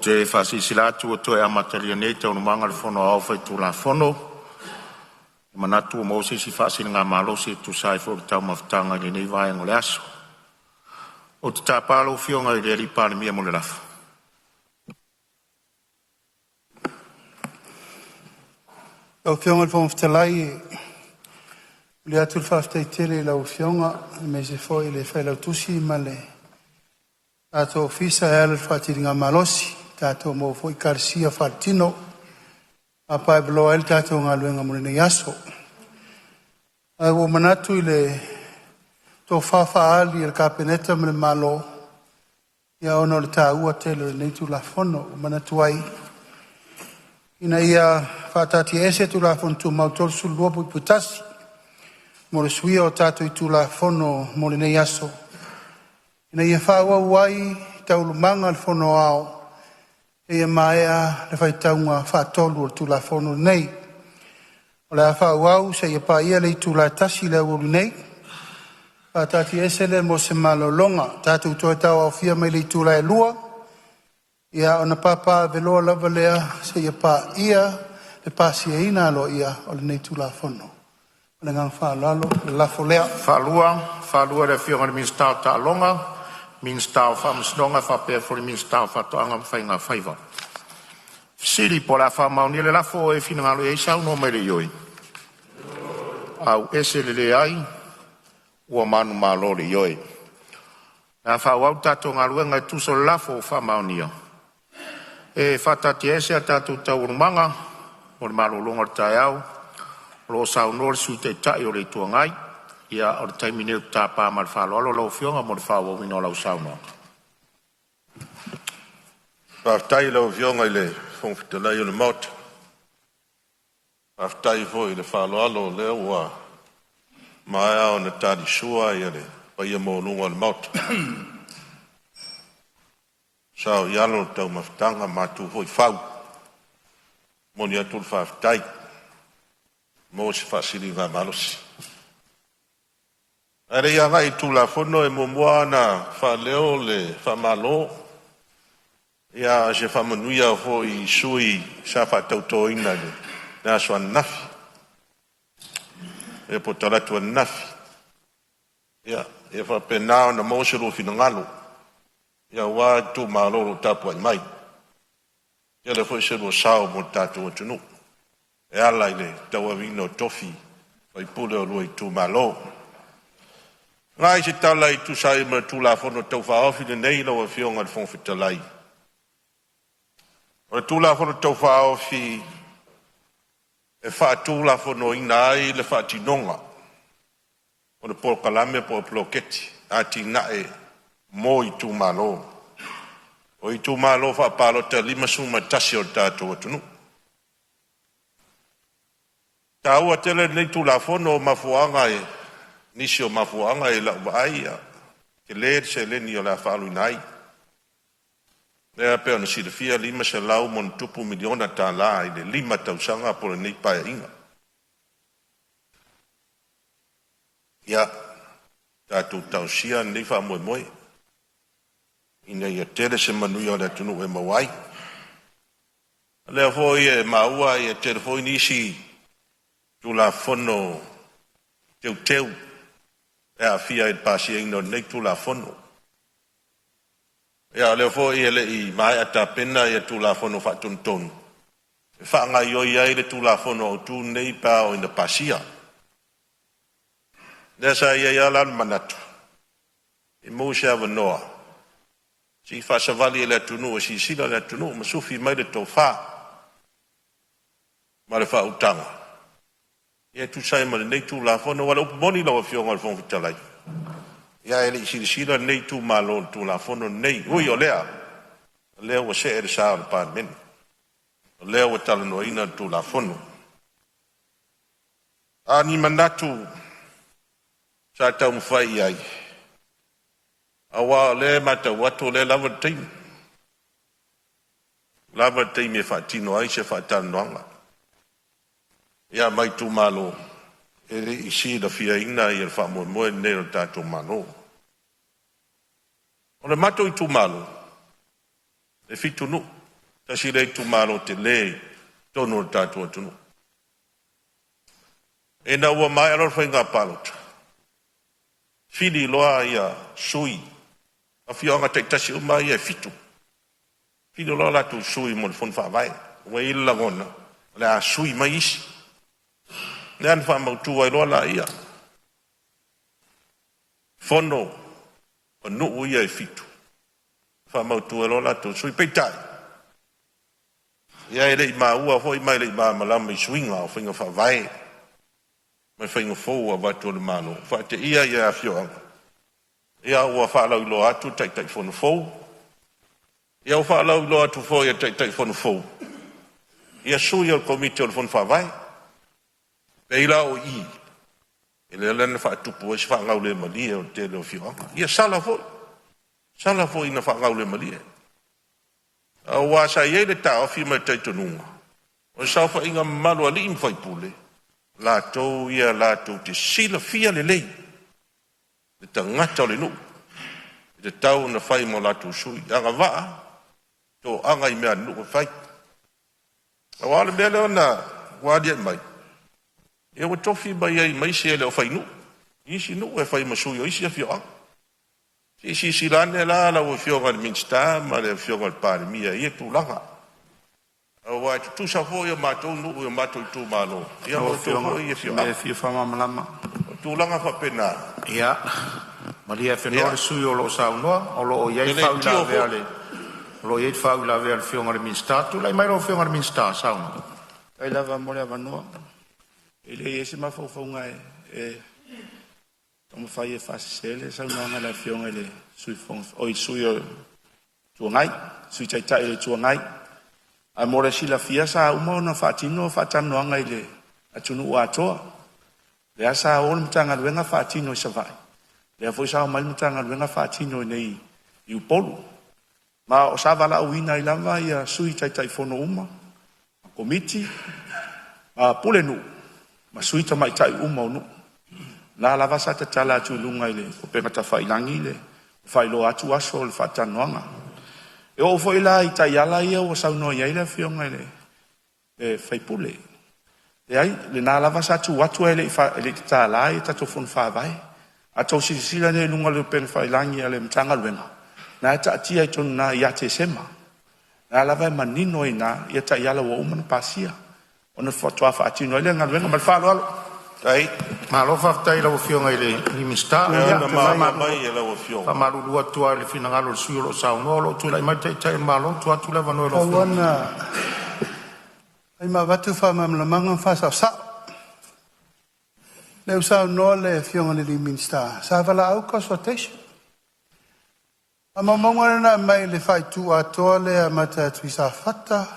te faasilasila atu ua toe amatalia nei Taualumaga a le Fono Aoao Faitulafono. E manatu ua maua se faasiligamalosi e tusa ai foi o le taumafataga i lenei vaega o le aso. Ou te tapa lau Afioga i le Palemia mo le lafo. Lau Afioga i le Fofoga Fetalai, e momoli atu le faafetai tele i lau Afioga aemaise foi le Failautusi ma le tatou Ofisa e ala i le faasiligamalosi ua tatou maua foi kalisia faaletino e papaaveloa ai le tatou galuega mo lenei aso. Ae ua ou manatu i le tofa faaali a le Kapeneta ma le Malo, ia ona o le taua tele o lenei Tulafono ua manatu ai, ina ia faataatiaese Tulafono Tumau 32(1) mo le suia o tatou itula Fono mo lenei aso, ina ia faaauau ai Taualumaga a le Fono Aoao seia maea le faitauga faatolu o le Tulafono lenei. O le a faaauau seia paia le itula e 1:00 i le aoauli nei. O le a faataatiaese lea mo se malologa. Tatou toe tauaofia mai i le itula e 2:00, ona papaaveloa lava lea seia paia le pasiaina aloaia o lenei Tulafono. Ma le agaga faaaloalo, o le lafo lea. Faafetai i le Afioga i le Minisita o Taaloga, Minisita o Faamasinoga faapea foi le Minisita o Faatoaga ma Faiga Faiva. O le lafo lea ua faamaonia, e le A faaauau le tatou galuega e tusa o le lafo ua faamaonia, e faataatiaese a tatou Taualumaga mo le malologa o le taeao o lo o saunoa le Sui Taitai o le Itu Agai. Ia, o le taimi lenei ou te tapa ma le faaaloalo lau Afioga mo le faaauauina o lau saunoaga. Faafetai i lau Afioga i le Fofoga Fetalai o le Maota, faafetai foi i le faaaloalo o lea ua maea ona talisua le paia maualuga o le Maota, saoialo le taumafataga, matu foi fau. E momoli atu le faafetai, ua maua se faasiligamalosi. Ae le i agai i le Tulafono, e muamua ona faaleo le faamalo a o se faamanuia foi i sui sa faatautoina i le aso ananafi po o talaatu ananafi. Ia faapena ona maua so oulua finagalo aua itumalo o lo o tapuai mai. E tele foi so oulua sao mo le tatou atunuu e ala i le tauaveina o tofi o sui usufono o oulua itumalo. O le a se tala e tusa ai ma le Tulafono Tau Faaofi lenei lau Afioga i le Fofoga Fetalai? O le Tulafono Tau Faaofi e faatulafonoina ai le faatinoga o le polokalame po o le poloketi atinae mo itumalo. O itumalo faapalota 51 o le tatou atunuu. E taua tele lenei Tulafono o mafuaaga e nisi o mafuaaga i lau vaai e tele le seleni o le a faaaluina ai. Lea pei ona silafia e $500+ miliona tala i le 5 tausaga po o lenei Paeaiga. Ia tatou talosia lenei faamoemoe ina ia tele se manuia o le atunuu e maua ai. O lea foi e maua e tele foi nisi Tulafono Teuteu e aafia i le pasiaina o lenei Tulafono. Ia, o lea foi e le i maea tapena ia Tulafono Faatonutonu e faagaioi ai le Tulafono Autu lenei pe a oo ina pasia. Lea sa i ai lava la le manatu, se i maua se avanoa se i faasavali e le atunuu e silasila le atunuu ma sufi mai le tofa ma le faautaga e tusa ai ma lenei Tulafono. Aua o le upu moni lau Afioga i le Fofoga Fetalai, ia e le i silasila lenei itumalo i le Tulafono lenei. Ui o lea, o lea ua see le sa o le Palemene, o lea ua talanoaina le Tulafono. A o ni manatu sa taumafai i ai, aua o lea e matau atu o lea e lava le taimi, lava le taimi e faatino ai se faatalanoaga ma itumalo e le i silafiaina le faamoemoe lenei o le tatou Malo. O le matou itumalo, e 7 nuu. Tasi lea itumalo tele i totonu o le tatou atunuu. Ina ua maea loa le faiga palota, fili loa ia sui afioaga taitasi uma ia e 7, fili loa latou sui mo le Fono Faavae. Ua i ai le lagona o le a sui mai isi. Lea na faamautu ai loa laia fono o nuu ia e 7, faamautu ai loa latou sui. Peitai, ia e le i maua foi ma e le i malamalama i suiga o faiga faavae ma faiga fou ua avatu e le Malo, faateia ia afioaga, ia ua faalauiloa atu le Taitaifono fou, ia ua faalauiloa atu foi e le Taitaifono fou ia sui o le Komiti o le Fono Faavae. Pei la o i lea na faatupu ai se faagaulemalie o le tele o afioaga. Ia sala foi, sala foi ina faagaulemalie, aua sa i ai le taofi ma le talitonuga o le saofaiga mamalu a alii ma faipule, latou ia latou te silafia lelei le tagata o le nuu e tatau ona fai ma o latou sui, agavaa, toaga i mea a le nuu e fai. Aua o le mea lea na ua aliae mai, ia ua tofi mai ai ma isi e le o fainuu i isi nuu e fai ma sui o isi afioaga. Se i silasila ane la lau Afioga i le Minisita ma le Afioga i le Palemia i ia tulaga, aua e tutusa foi o matou nuu i o matou itumalo, ia ma Lau outou Afioga, foi o se mea afioaga. e fia faamalamalama. O tulaga faapena, Ia, malie afenoa ia, le sui usufono o lo o saunoa, o lo o i ai e le le tio faauilavea a foi. le o lo o i ai le faauilavea a le Afioga i le Minisita. Tulai mai lau Afioga i le Minisita e saunoa. Faafetai lava mo le avanoa. E leai se mafaufauga e taumafai e faasese le saunoaga a le Afioga i le Sui Fofoga, oi le Sui o le Itu Agai, Sui Taitai o le Itu Agai. Ae mo le silafia sa uma ona faatino faatalanoaga i le atunuu atoa. Lea sa o le Matagaluega faatino i Savaii, lea foi sa omai le Matagaluega faatino i inei i Upolu. Ma o sa valaauina ai lava ia Sui Taitaifono uma, Komiti, Pulenuu ma Sui Tamaitai uma o nuu. O la lava sa tatala atu i luga i le upega tafailagi le faailoa atu aso o le faatalanoaga. E oo foi la i taiala ia ua saunoa i ai le Afioga i le sui usufono, leai, o lena lava sa tuu atu ae le i tatalaina ia tatou Fono Faavae. A outou silasila nei i luga o le upega tafailagi a le Matagaluega, o lena e taatia ai totonu i ina ia Tesema. O lena lava e manino ai i ina ia taiala ua uma ona pasia ona faatoa faatino ai lea o le galuega. Ma le faaaloalo. Faafetai. Malo faafetai i lau Afioga i le Minisita. E pei Ia, ona maua mai e lau Afioga, faamalulu atu lava i le finagalo o le sui usufono o lo o saunoa, o lo o tulai mai le Taitai o le Malo. Tuu atu le avanoa i lau Tau Afioga. ona fai ma avatu faamalamalamaga ma faasaosao. Lea ua saunoa le Afioga i le Minisita, sa valaau consultation. Faamaumauga lena na aumai i le faaitu atoa lea amata atu i Safata,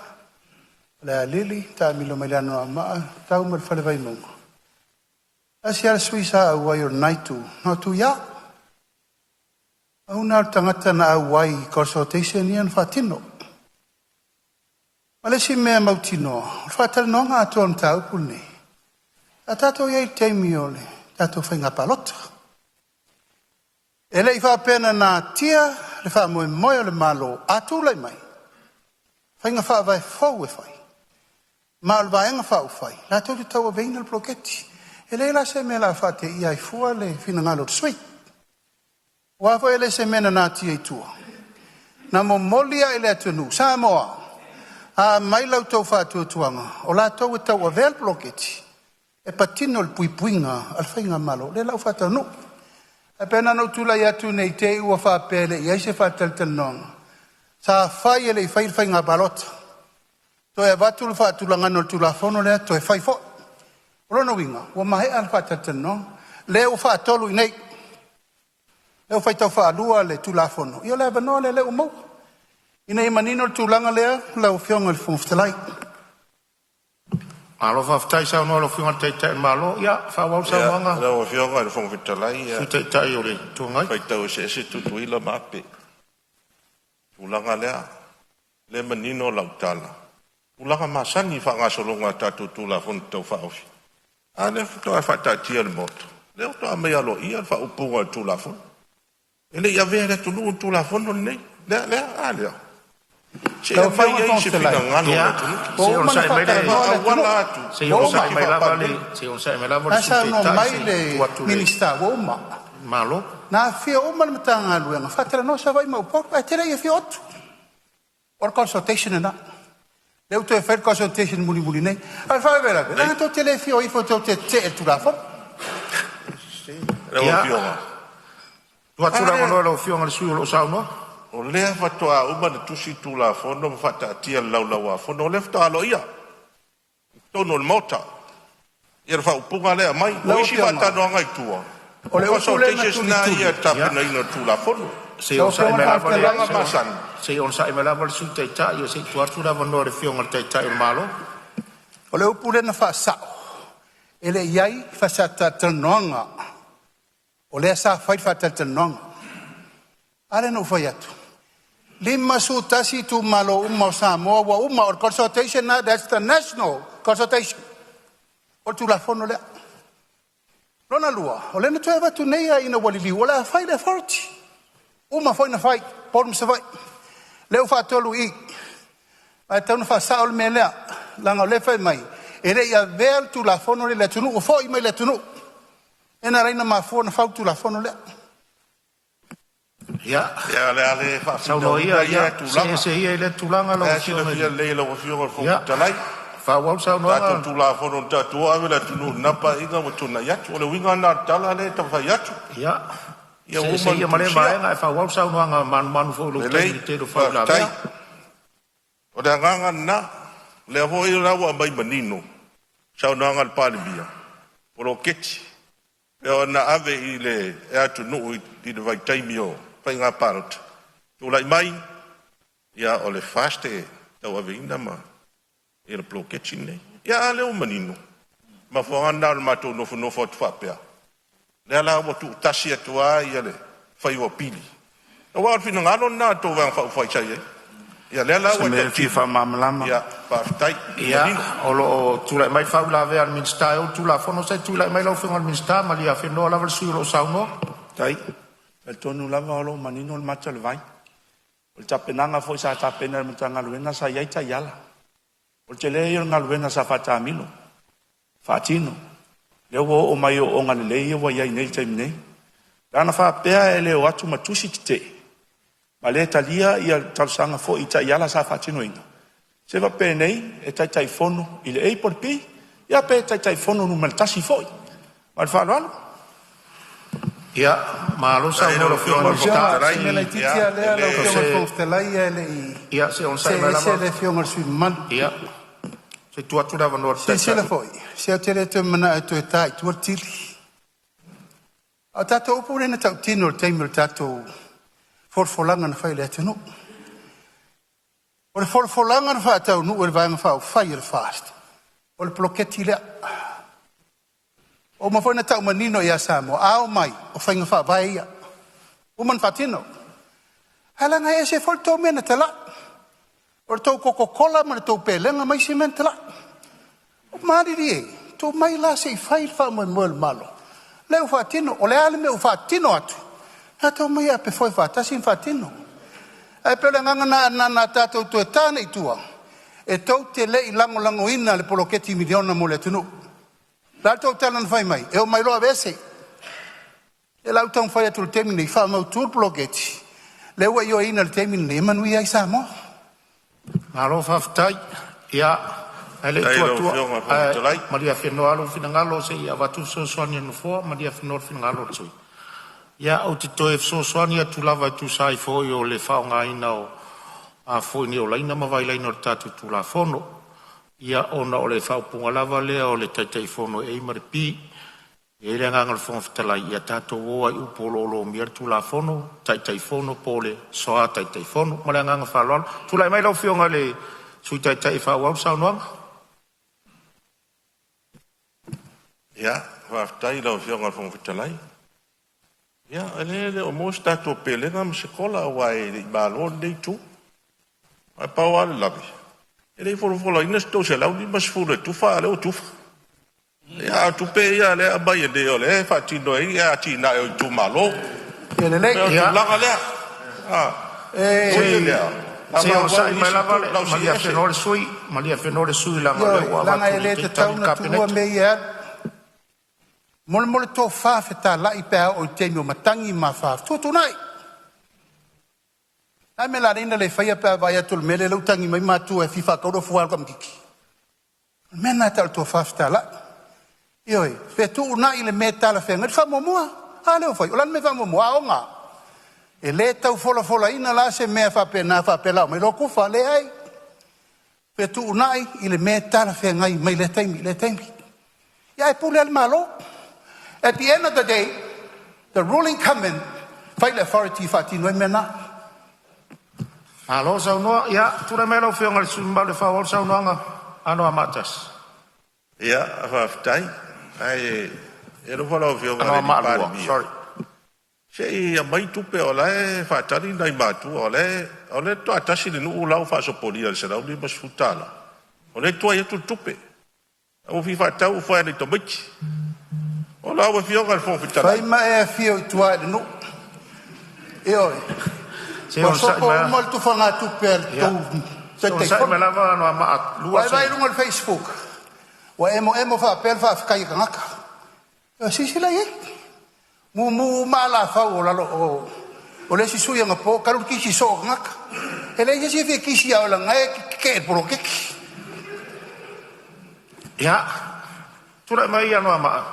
Falealili, taamilo mai le Anoamaa, tau mai le Fale Vaimauga. Tasi lava le sui sa auai o lena itu, na o Tuia. Pau lena o le tagata na auai i consultation ia na faatino. Ma le isi mea mautinoa, o le faatalanoaga atoa o le mataupu lenei, sa tatou i ai i le taimi o le tatou faiga palota. E le i faapea na natia le faamoemoe o le Malo, a tulai mai, faiga faavae fou e fai, ma o le Vaega Faaupufai latou te tauaveina le poloketi. E leai la se mea o le a faateia ai fua le finagalo o le sui usufono. Aua foi e le o se mea na natia i tua, na momoli lava i le atunuu, Samoa, a aumai la outou faatuatuaga, o latou e tauavea le poloketi, e patino i le puipuiga a le Faigamalo, lea la ua faataunuu. Ae pei na ona ou tulai atu ne i te i ua faapea e le i i ai se faatalatalanoaga, sa fai e le i faia le faiga palota, toe avatu le faatulagaga o le Tulafono lea toe fai foi. O lona uiga, ua maea le faatalatalanoaga, lea ua faatolu i inei, lea ua faitau faalua le Tulafono, ia o le avanoa lea o lea ua maua, ina ia manino le tulaga lea lau Afioga i le Fofoga Fetalai. Malo faafetai saunoa i lau Afioga i le Taitai o le Malo. Ia faaauau le ia, saunoaga a lau Afioga i le Fofoga Fetalai, le ia, Sui Taitai o le Itu Agai. faitau eseese Tutuila ma Ape, tulaga lea, lea e manino lau tala, tulaga masani i faagasologa a tatou Tulafono Tau Faaofi, a lea faatoa faataatia i le Maota, lea faatoa aumai aloaia le faaupuga o le Tulafono. E le i avea e le atunuu le Tulafono lenei. Lea, lea, a lea. Se i fai ai se finagalo o le atunuu. Ua uma ona faatalanoa le atunuu. Se i Ua uma. onosai mai lava le, se i onosai mai lava le Na Sui saunoa Taitai mai se i le tuu atu le Minisita ua uma. Malo. Na afifio uma le Matagaluega faatalanoa Savaii ma Upolu ae te le i afio atu. O le consultation lena. Lea ua toe fai le consultation mulimuli nei. A o le faalavelave, leaga tou te le fia o ifo tou te tetee i le Tulafono. Lau Ia, Afioga, tuu atu le avanoa i lau Afioga i le sui usufono o lo o saunoa. O lea faatoa uma ona tusi Tulafono ma faataatia i le Laulau-a-Fono, o lea faatoa aloaia i totonu o le Maota ia le faaupuga lea e aumai. O Lau isi Afioga, faatalanoaga i tua, o o le upu lea na consultations na ia tulituli. i le tapenaina o le Tulafono. Se i Lau onosai Afioga i mai le O Fofoga lava le tulaga Fetalai, masani. se i onosai mai lava le Sui Taitai se i tuu atu le avanoa i le Afioga i le Taitai o le Malo. O le upu lea na faasao, e le i i ai faasalatalanoaga, o lea sa fai le faatalatalanoaga. A lea na ou fai atu, 51 itumalo uma o Samoa ua uma, o le consultation lena, that's the national consultation, o le Tulafono lea. Lona lua, o lea na toe avatu nei lava ina ua liliu o le a fai le authority. Uma foi ona fai, Upolu ma Savaii. Lea ua faatolu i i, ae tatau ona faasao le mea lea, leaga o lea e fai mai e le i avea le Tulafono lea i le atunuu, ua foi mai i le atunuu, lea na ala ai ona mafua ona fau le Tulafono lea. Ia, Ia, o le a le saunoa faafinauina ia, ia ia, see tulaga. ese ia i lea tulaga lau La e Afioga i silafia le. lelei e lau Afioga i le Fofoga Ia, Fetalai, faaauau le tatou saunoaga. Tulafono na tatou o ave le atunuu i lena Paeaiga ua tuanai atu. O le uiga lena o le tala lea e taumafai atu, Ia, ia see ua ese uma ia ona ma lea tusia. vaega ae faaauau le saunoaga manumanu foi i lou taimi Lelei, i le tele o faafetai. faauilavea. O le agaga lena, o lea foi la ua aumai manino saunoaga a le Palemia, poloketi e ona ave i le atunuu i le vaitaimi o faiga palota, tulai mai, ia o le FAST e tauaveina ma le poloketi lenei. Ia a lea ua manino, mafuaaga lena o le matou nofonofo atu faapea, lea la ua tuutasi atu lava le fai o apili, aua o le finagalo lena o le tou Vaega Faaupufai sa i ai. Ia lea la Se ua mea e fia tautino, faamalamalama. ia faafetai ua Ia, manino. o lo o tulai mai le faauilavea a le Minisita e ou le Tulafono. Se i tulai mai lau Afioga i le Minisita, malie afenoa lava le sui usufono o lo o saunoa. Faafetai. E talitonu lava o lo o manino le mata o le vai. O le tapenaga foi sa tapena e le Matagaluega sa i ai taiala. O le tele ia o le galuega sa faataamilo, faatino, lea ua oo mai i ooooga lelei ia ua i ai nei i le taimi nei. Pe ana faapea e le o atu ma tusi tetee ma le talia ia talosaga foi i taiala sa faatinoina, se faapenei e Taitaifono i le A po o le B, ia pe Taitaifono numera tasi foi. Ma le faaaloalo. Ia, malo Faafetai i saunoa i lau lau Afioga Afioga i Lau le i le Fofoga Minisita. Afioga, o Fetalai, si mea Se laitiiti ia lava e lea lau o Afioga i le se Fofoga Fetalai ae le i ia se i onosai see mai ese lava. le Afioga i le sui usufono mamalu. Ia, se i tuu atu le avanoa i le Silasila Taitai. foi, se ou te le toe manao e toe ta i tua le tili. A o tatou upu lea na tautino i le taimi o le tatou folafolaga na fai i le atunuu. O le folafolaga na faataunuu e le Vaega Faaupufai a le FAST, o le poloketi lea. Ua uma foi ona tau manino ia Samoa, a omai, o faiga faavae ia. Ua uma ona faatino. Ae leaga e ese foi le tou mea na talai. O le tou Coca-Cola ma le tou pelega ma isi mea na talai. Malilie, tuu mai la se i fai le faamoemoe o le Malo, lea ua faatino. O le a le mea ua faatino atu, tatou omai e apefoe faatasi ma faatino. Ae pei o le agaga lena, na ona tatou toe ta nei i tua, e tou te le i lagolagoina le poloketi miliona mo le atunuu. O le a le tou tala na fai mai? E omai loa aveese. O lea la ua taumafai atu i le taimi lenei, faamautu le poloketi lea ua ioeina i le taimi lenei e manuia ai Samoa. Malo faafetai. Ia, ae le i i tuu lau atua, Afioga i le Fofoga ae Fetalai. malie afenoa lou finagalo se i avatu le fesoasoani a le Nofoa, malie afenoa le finagalo o le sui usufono. Ia, ou te toe fesoasoani atu lava e tusa ai foi o le faaaogaina o a foi nei o laina ma vailaina o le tatou Tulafono. Ia, ona o le faaupuga lava lea o le Taitaifono e A ma le B. E i ai le agaga o le Fofoga Fetalai, ia tatou o lava i upu o lo o lomia le Tulafono, Taitaifono po o le Soa Taitaifono. Ma le agaga faaaloalo. Tulai mai lau Afioga i le Sui Taitai e faaauau le saunoaga. Ia, faafetai i lau Afioga i le Fofoga Fetalai. Ia, o lea e le o maua se tatou pelega ma se kola aua e le i malo lenei itu. Ae pau lava le lave, e le i folafolaina se 350 e tufa, a o lea ua tufa. Ia, a o tupe ia lea e aumai nei o lea e faatino ai atinae o itumalo. Ia lelei. O le Ia, tulaga lea. E E ui i se i lea, Se i onosai mai lava le Malia Fenoa le sui, Malia Fenoa le sui leaga o lea Ioe, ua leaga avatu e le le tali tatau a le ona tuua Kapeneta. mea ia e alu. Molemole tofa fetalai pe a oo i taimi o matagi ma afa, fetuutuunai. A mea la le faia pe a vaai atu i le mea lea ua tagi mai matua e fia faatau lou fua o le tamaitiiti. O le mea lena e tau o le tofa fetalai. Ioe, fetuunai le mea e talafeagai, le faamuamua. A lea ua fai, o le a le mea e faamuamua? Aoga. E le tau folafolaina la se mea faapena faapea la aumai loa tufa, leai. Fetuunai i le mea e talafeagai mai lea taimi i lea taimi. Ia ae pule lava le Malo. At the end of the day, the ruling come in, fai le authority e faatino ai mea na. Malo saunoa. Ia, tulai mai lau Afioga i le sui usufono mamalu e faaauau le saunoaga Anoamaa 1. Ia, faafetai. Ae e alofa lau Afioga i le Anoamaa 2, Palemia, sorry. se i aumai tupe o la e faatali nai matua, o lea faatoa tasi le nuu la ua faasopolia i le $150. O lea e tuai atu le tupe. Ua fia faatau ufa i nai tamaiti. O lau Afioga i le Fofoga Fai Fetalai, ma e afio i tua i le nuu. Ioe, Se i ua onosai sopo mai uma le tufagatupe a le ia, tou se i onosai mai Taitaifono. lava Anoamaa 2 Ua e se vaai i i luga o le Facebook, ua emoemo faapea le faafetai a tagata. Ia silasila i ai. Mumu uma alafau o lalo o o le isi sui anapo talu le kisi soo o tagata. E leai se isi e fia kisi ia oe leaga e te tetee i le poloketi. Ia, tulai mai Anoamaa,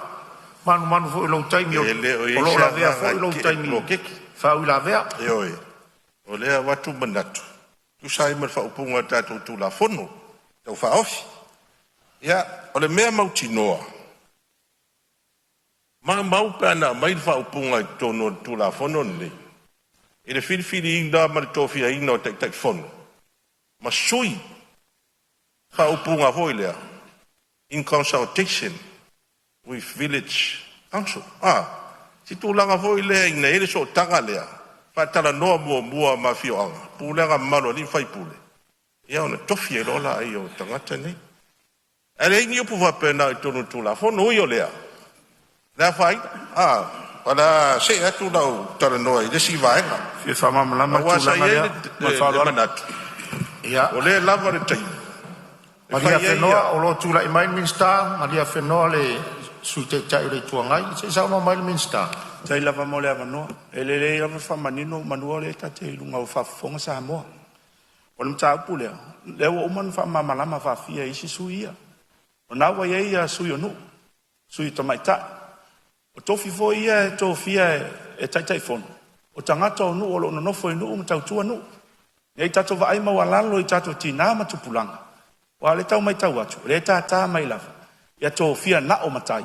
manumanu foi i lou taimi o e le o i o ai lo o se lavea agaga foi e lou tetee i le taimi poloketi. faauilavea. Ioe, o lea e avatu manatu, tusa ai ma le faaupuga o le tatou Tulafono Tau Faaofi. Ia, o le mea mautinoa, maumau pe ana aumai le faaupuga i totonu o le Tulafono lenei i le filifiliina ma le tofiaina o Taitaifono ma sui, faaupuga foi lea, in consultation with Village Council. Se tulaga foi lea ina ia i ai le sootaga lea, faatalanoa muamua ma afioaga, pulega mamalu a alii ma faipule, ia ona tofi ai loa lea o tagata nei. Ae leai ni upu faapena i totonu o le Tulafono. Ui o lea, le afaina, o le a see atu lau talanoa i le isi vaega, Fia faamalamalama le aua sa tulaga i ai lea le, ma le le, le faaaloalo. manatu, Ia, o lea e lava le taimi e Malia fai ai Fenoa, o lo o tulai mai le Minisita, Malia Fenoa le Sui Taitai o le Itu Agai. Se i saunoa mai le Minisita. Faafetai lava mo le avanoa. E lelei lava le faamanino manu o lea ta te iloga o faafofoga Samoa. O le mataupu lea, lea ua uma ona faamalamalama faafia e isi sui ia. O na ua i ai ia sui o nuu, sui tamaitai. O tofi foi ia e tofia e Taitaifono, o tagata o nuu o lo o nonofo i nuu ma tautua nuu. Nei tatou vaai maualalo i tatou tina ma tupulaga, aua o lea e tau matau atu, o lea e tātā mai lava, ia tofia na o matai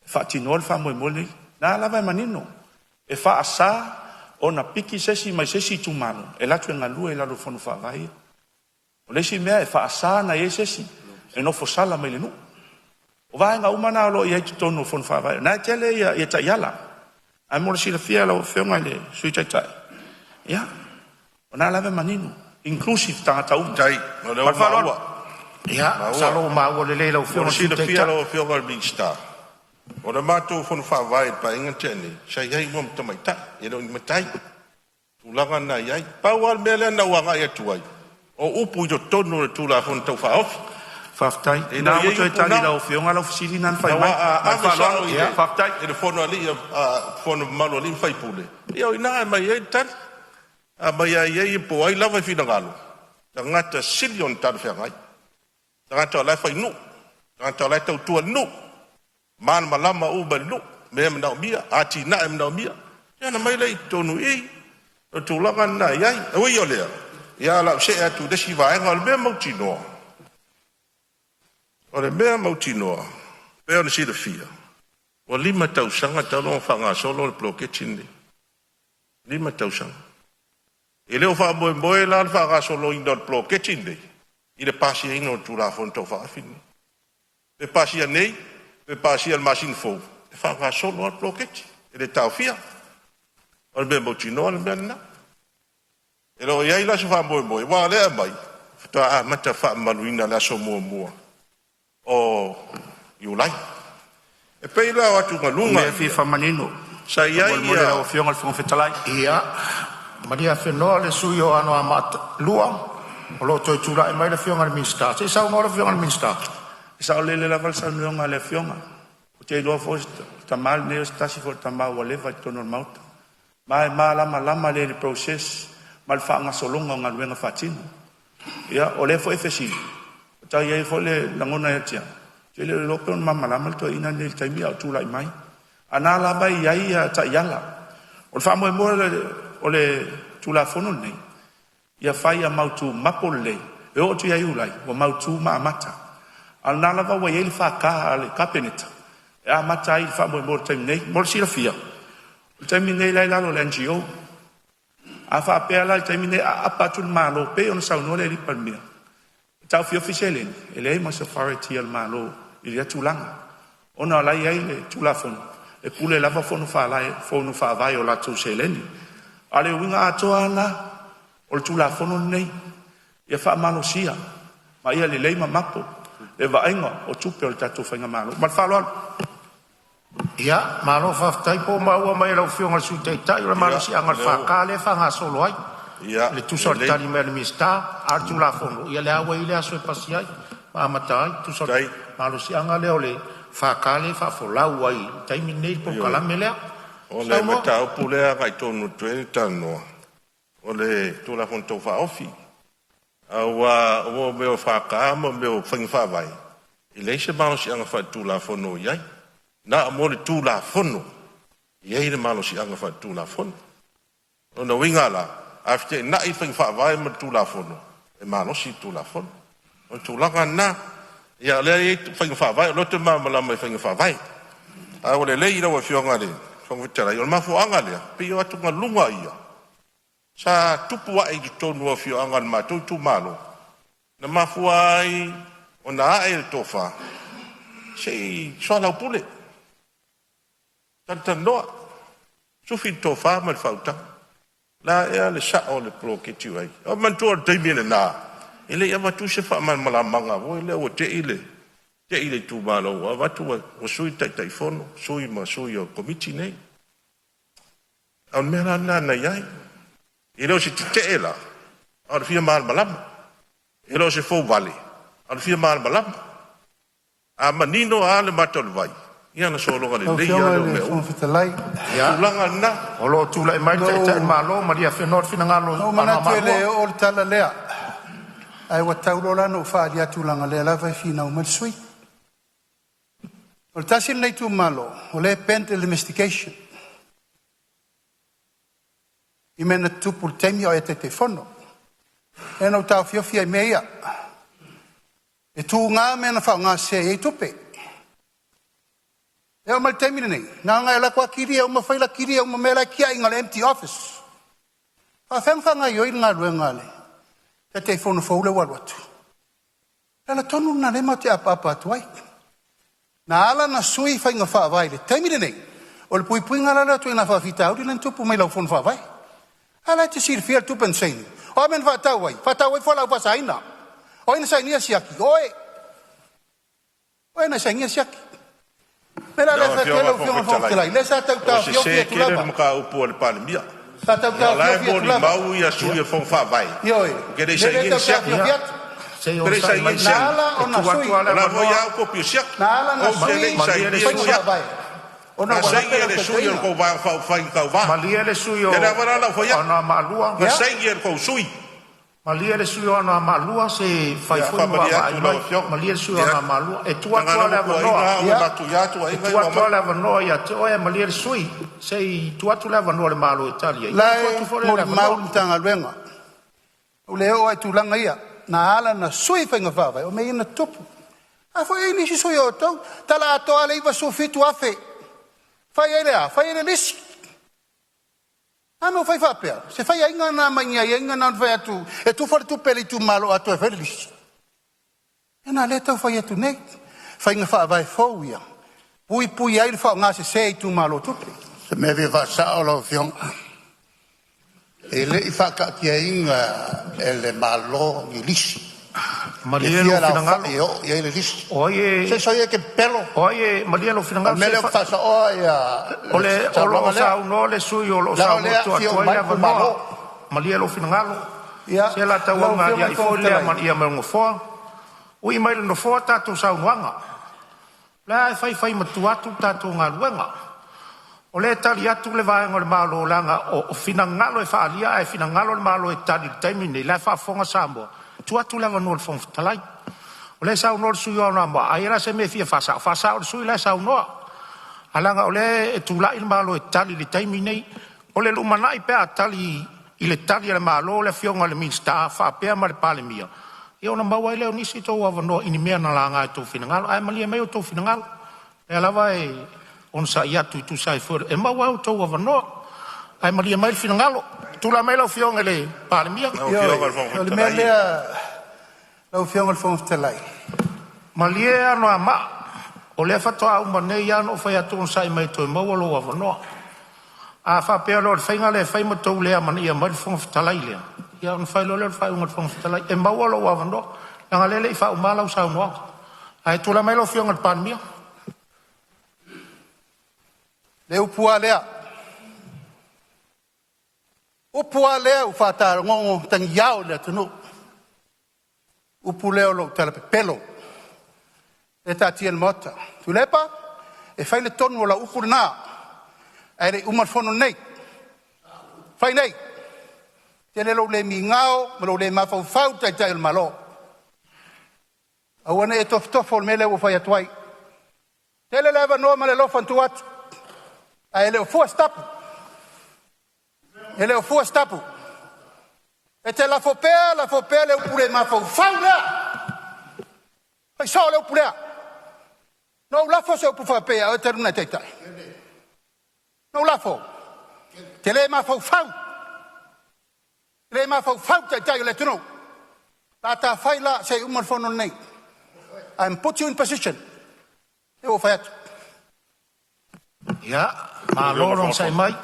e faatinoa le faamoemoe lenei. Na lava e manino, e faasa ona piki se isi mai se isi itumalo e alu atu e galue i lalo o Fono Faavae ia. O le isi mea e faasa ona i ai se isi e nofo sala mai le nuu. O vaega uma na o lo o i ai i totonu o Fono Faavae. O na e tele ia taiala. Ae mo le silafia e lau Afioga i le Sui Taitai, ia, o na lava e manino, inclusive tagata uma. Tai, o lea Ma ua le faaaloalo. maua, Ia, maua. masalo ua maua lelei lau Mo Afioga le i le Sui silafia Taitai. lau Afioga i le Minisita, o le matou fono faavae i le Paeaiga na tea nei, sa i ai uma ma tamaitai, e le o ni matai. Tulaga na i ai. Pau lava le mea lea na ou agai atu ai, o upu i totonu o le Tulafono Tau Faaofi. Faafetai. E le Na o i ua ai toe upu tali i na, lau Afioga lau fesili na fai aua mai. a Ma le ave faaaloalo. sao i Ia, le, Faafetai. i le fono a alii, fono mamalu a alii ma faipule, ia o i ina e aumai ai le tali. A aumai lava i ai po o ai lava e finagalo, tagata sili ona talafeagai, tagata o la e fai nuu, tagata o la e tautua i le nuu, malamalama uma i le nuu, mea e manaomia, atinae e manaomia, ia ona aumai lea i totonu i i. O le tulaga lena e i ai. E ui o lea, ia o le a ou see atu i le isi vaega. O le mea mautinoa, o le mea mautinoa, pei ona silafia, ua 5 tausaga talu ona faagasolo le poloketi lenei, 5 tausaga. E le o faamoemoe la le faagasoloina o le poloketi lenei i le pasiaina o le Tulafono Tau Faaofi lenei. Pe pasia nei, pe pasia i le masina fou, e faagasolo lava le poloketi, e le taofia. O le mea mautinoa le mea lena. E le o i ai la se faamoemoe, aua o lea e aumai, faatoa amata faamamaluina i le aso 1 o Iulai. E pei la o O atugaluga mea e fia ia, faamanino, sa i ai faamolemole ia lau Afioga i le Fofoga Fetalai. Ia, Malia Fenoa le sui usufono o Anoamaa 2. O lo o toe tulai mai le Afioga i le Minisita. Se i saunoa le Afioga i le Minisita. E saolele lava le saunoaga a le Afioga. Ou te iloa foi o le tama lenei o se tasi foi o tama ua leva i totonu o le Maota, ma e malamalama lelei i le process ma le faagasologa o galuega faatino. Ia, o lea foi e fesili, e i ai foi le lagona ia te au, ou te le o iloa pe na malamalama le toeaina lenei i le taimi a o tulai mai. A o lena lava e i ai taiala. O le faamoemoe o le Tulafono lenei, ia fai ia mautu mapo lelei, e oo atu ia Iulai ua mautu ma amata. A o lena lava ua i ai le FK a le Kapeneta e amata ai le faamoemoe i le taimi nei. Mo le silafia, o le taimi lenei la e i lalo o le MGO. A faapea la i le taimi lenei a aapa atu le Malo e pei ona saunoa le Palemia e taofiofi seleni, e leai ma se authority a le Malo i lea tulaga, ona o la e i ai le Tulafono e pule lava Fono Faavae i latou seleni. A o le uiga atoa lava lena o le Tulafono lenei, ia faamalosia ma ia lelei ma mapo le vaaiga o tupe a le tatou faigamalo. Ma le faaaloalo. Ia, malo faafetai po ua maua mai e lau Afioga i le Sui Taitai, o le Ia, malosiaga o o le lea ua FK lea e faagasolo ai ia, le tusa o le lelei. tali mai a le Minisita, a o le Tulafono, ia lea ua i ai le aso e pasi ai ma amata ai. Tusa o le Faafetai. malosiaga lea o le FK lea e faafolau ai i le taimi lenei le Ioe. polokalame lea. O le Saunoa. mataupu lea e agai tonu atu i ai le talanoa, o le Tulafono Tau Faaofi, aua o mea o FK ma mea o faiga faavae, e leai se malosiaga faaletulafono o i ai. Na mo le Tulafono e i ai le malosiaga faaletulafono. O lona uiga la, a feteenai faiga faavae ma le Tulafono, e malosi le Tulafono. O le tulaga lena. Ia o lea e i ai faiga faavae, o lea ou te malamalama i faiga faavae. A ua lelei lau Afioga i le Fofoga Fetalai, o le mafuaaga lea, pei o atugaluga ia sa tupu ae i totonu o afioaga o le matou itumalo, na mafua ai ona ae le tofa se i soalaupule, talatalanoa, sufi le tofa ma le faautaga. O le a ea le sao o le poloketi o i ai? E manatua o le taimi lena, e le i avatua se faamalamalamaga foi lea ua te i le itumalo ua avatu ua sui le Taitaifono, sui ma sui o le Komiti lenei. O le mea la lena na i ai. E le o se tetee la, a o le fia malamalama. E le o se fouvale, a o le fia malamalama. A manino lava le mata o le vai, ia ona sologa Lau lelei lava Afioga lea i o le mea Fofoga uma. Fetalai, Ia, O le tulaga lena. o lo o tulai mai le na Taitai o le ou Malo, malie afenoa le finagalo na ou o manatu Anoamaa e le 2. oo le tala lea, ae ua tau loa la ona ou faaali atu leaga o lea lava e finau mai le sui usufono. O le tasi lenei itumalo o lea e pend le investigation i mea na tutupu i le taimi a o e Taitaifono. Lea na ou taofiofi ai i mea ia. E tuga mea na faaaoga ai tupe. E oo mai i le taimi lenei, na ona e alu atu lava kilia uma fai la kilia uma mea la e tiai le empty office. E faapefea ona faagaoioi le galuega a le Taitaifono fou lea ua alu atu? O le ala tonu lena o lea matou te apaapa atu ai. Na ala ona sui faiga faavae i le taimi lenei, o le puipuiga la lea o ituaiga faafitauli lea na tupu mai i lau fono faavae. A la e te silafia le tupe na saini? O a mea na faatau ai? Faatau ai fualaau faasaina. O ai na sainia siaki? O oe. O oe na sainia siaki. O le mea la lea Lau e fai atu ai Afioga i lau le Afioga i Fofoga le Fofoga Fetalai, Fetalai, lea sa tau ua taofiofi sese atu tele le lava. mataupu a le Palemia. Sa tau O la e taofiofi atu lava. molimau sui o le Fono Faavae, Ioe. ou te le i Lea sainia e ni tau siaki. taofiofi Ia, atu. se i Ou te le i onosai sainia mai ni se Na siaki. ala i e ona tuu sui atu lava O le la foi avanoa. lava kopi o siaki. Na ala ona Ou te le sui i Malie le sainia ni faiga sui, siaki. faavae ona Na ua lape saini e lau le sui o le taitaiga. tou Vaega Faaupufai na tauva. Malie le sui Ia o le ala la o fai atu. Anoamaa 2. Na Ia, saini e le tou sui. Malie le sui o Anoamaa 2 se i fai Ia foi ma faamalie vaavaai atu i lau mai. Afioga. Malie le sui o Ia, Anoamaa 2. E tuu atu leaga lava na le ua tuuaina avanoa. au e ia. matuia E tuuaiga ia tuu ua atu aumai. lava le avanoa ia te oe, malie le sui. Se i tuu atu le avanoa i le Malo e tali ai, La ona tuu e atu foi lea o le molimau avanoa. le Matagaluega. Ua le oo lava i tulaga ia. Na ala ona sui faiga faavae, o mea ia na tutupu. A foi e i ai nisi sui o outou, tala atoa lava le $97,000. Fai ai le a? Fai ai le lisi. A na ou fai faapea, se faiaiga lena mai ni aiaiga na ona fai atu e tufa le tupe a le itumalo atoa e fai le lisi. Ia na lea e tau fai atu nei, faiga faavae fou ia, puipui ai le faaaoga sese e itumalo o tupe. O se mea e fia faasao lau Afioga, e le i faataatiaina e le Malo ni lisi e Malie fia lou le finagalo, aofai e oo i ai le lisi. o ai Se e, soia e te pepelo. o ai e, malie lou O le finagalo mea se i lea ou te fai, faasaoa ia o le o lo saunoaga o lea, saunoa le sui o lo o leaga o saunoa lea e atu aafia ai uma le ai avanoa. itumalo. Malie lou finagalo. Ia, Se o le a lau Afioga i tauaugaaliai le foi Fofoga le Fetalai, amanaia mai o le Nofoa. Ui mai i le Nofoa tatou saunoaga, o lea e fai fai matua atu le tatou galuega. O lea e tali atu le vaega o le Malo leaga o finagalo e faaalia, ae finagalo le Malo e tali i le taimi lenei, la e faafofoga Samoa, tuu atu le avanoa i le Fofoga Fetalai. O lea e saunoa le sui usufono o Anoamaa, a i ai la se mea e fia faasao, faasao i le sui usufono la e saunoa. Ae leaga o lea e tulai le Malo e tali i le taimi lenei. O le lumanai pe a tali i le tali a le Malo le Afioga i le Minisita faapea ma le Palemia, ia ona maua ai lea o nisi o outou avanoa i ni mea na laga i outou finagalo. Ae malie maia outou finagalo, o lea lava e onosai atu e tusa ai foi e maua ai outou avanoa. Ae malie mai le finagalo. Tulai mai lau Afioga i le Palemia. Lau ioe, Afioga i le Fofoga o le mea Fetalai, lea lau Afioga i le Fofoga Fetalai, Malie Anoamaa, o lea faatoa uma nei lava ona ou fai atu, onosai mai e toe maua lou avanoa. A faapea loa o le faiga lea e fai ma tou le amanaia mai le Fofoga Fetalai lea, ia ona fai loa lea o le faaiuga a le Fofoga Fetalai. E maua lou avanoa leaga o lea e le i faauma lau saunoaga. Ae tulai mai lau Afioga i le Palemia. Le upu a lea, upu a lea ua faatalogo tagiao i le atunuu, upu lea o lou tala pepelo lea taatia i le Maota. Tuilaepa, e fai le tonu o lau upu lena ae le i uma le fono lenei. Fai nei. Tele lou le migao ma lou le mafaufau i le Taitai o le Malo. Aua ne i e tofotofo i le mea lea ua ou fai atu ai. Tele le avanoa ma le alofa na tuu atu, ae le o fua se tapu. E le o fua se tapu. E te lafo pea, lafo pea le upu le mafaufau lea. Fai sao le upu lea. Na ou lafo se upu faapea o e talu ona e taitai. Na ou lafo. Te le mafaufau. Le mafaufau le taitai o le atunuu. La ta fai la se i uma le fono lenei. I'm put you in position. E ua fai atu. Ia, lau malo Afioga i le le onosai Fofoga mai.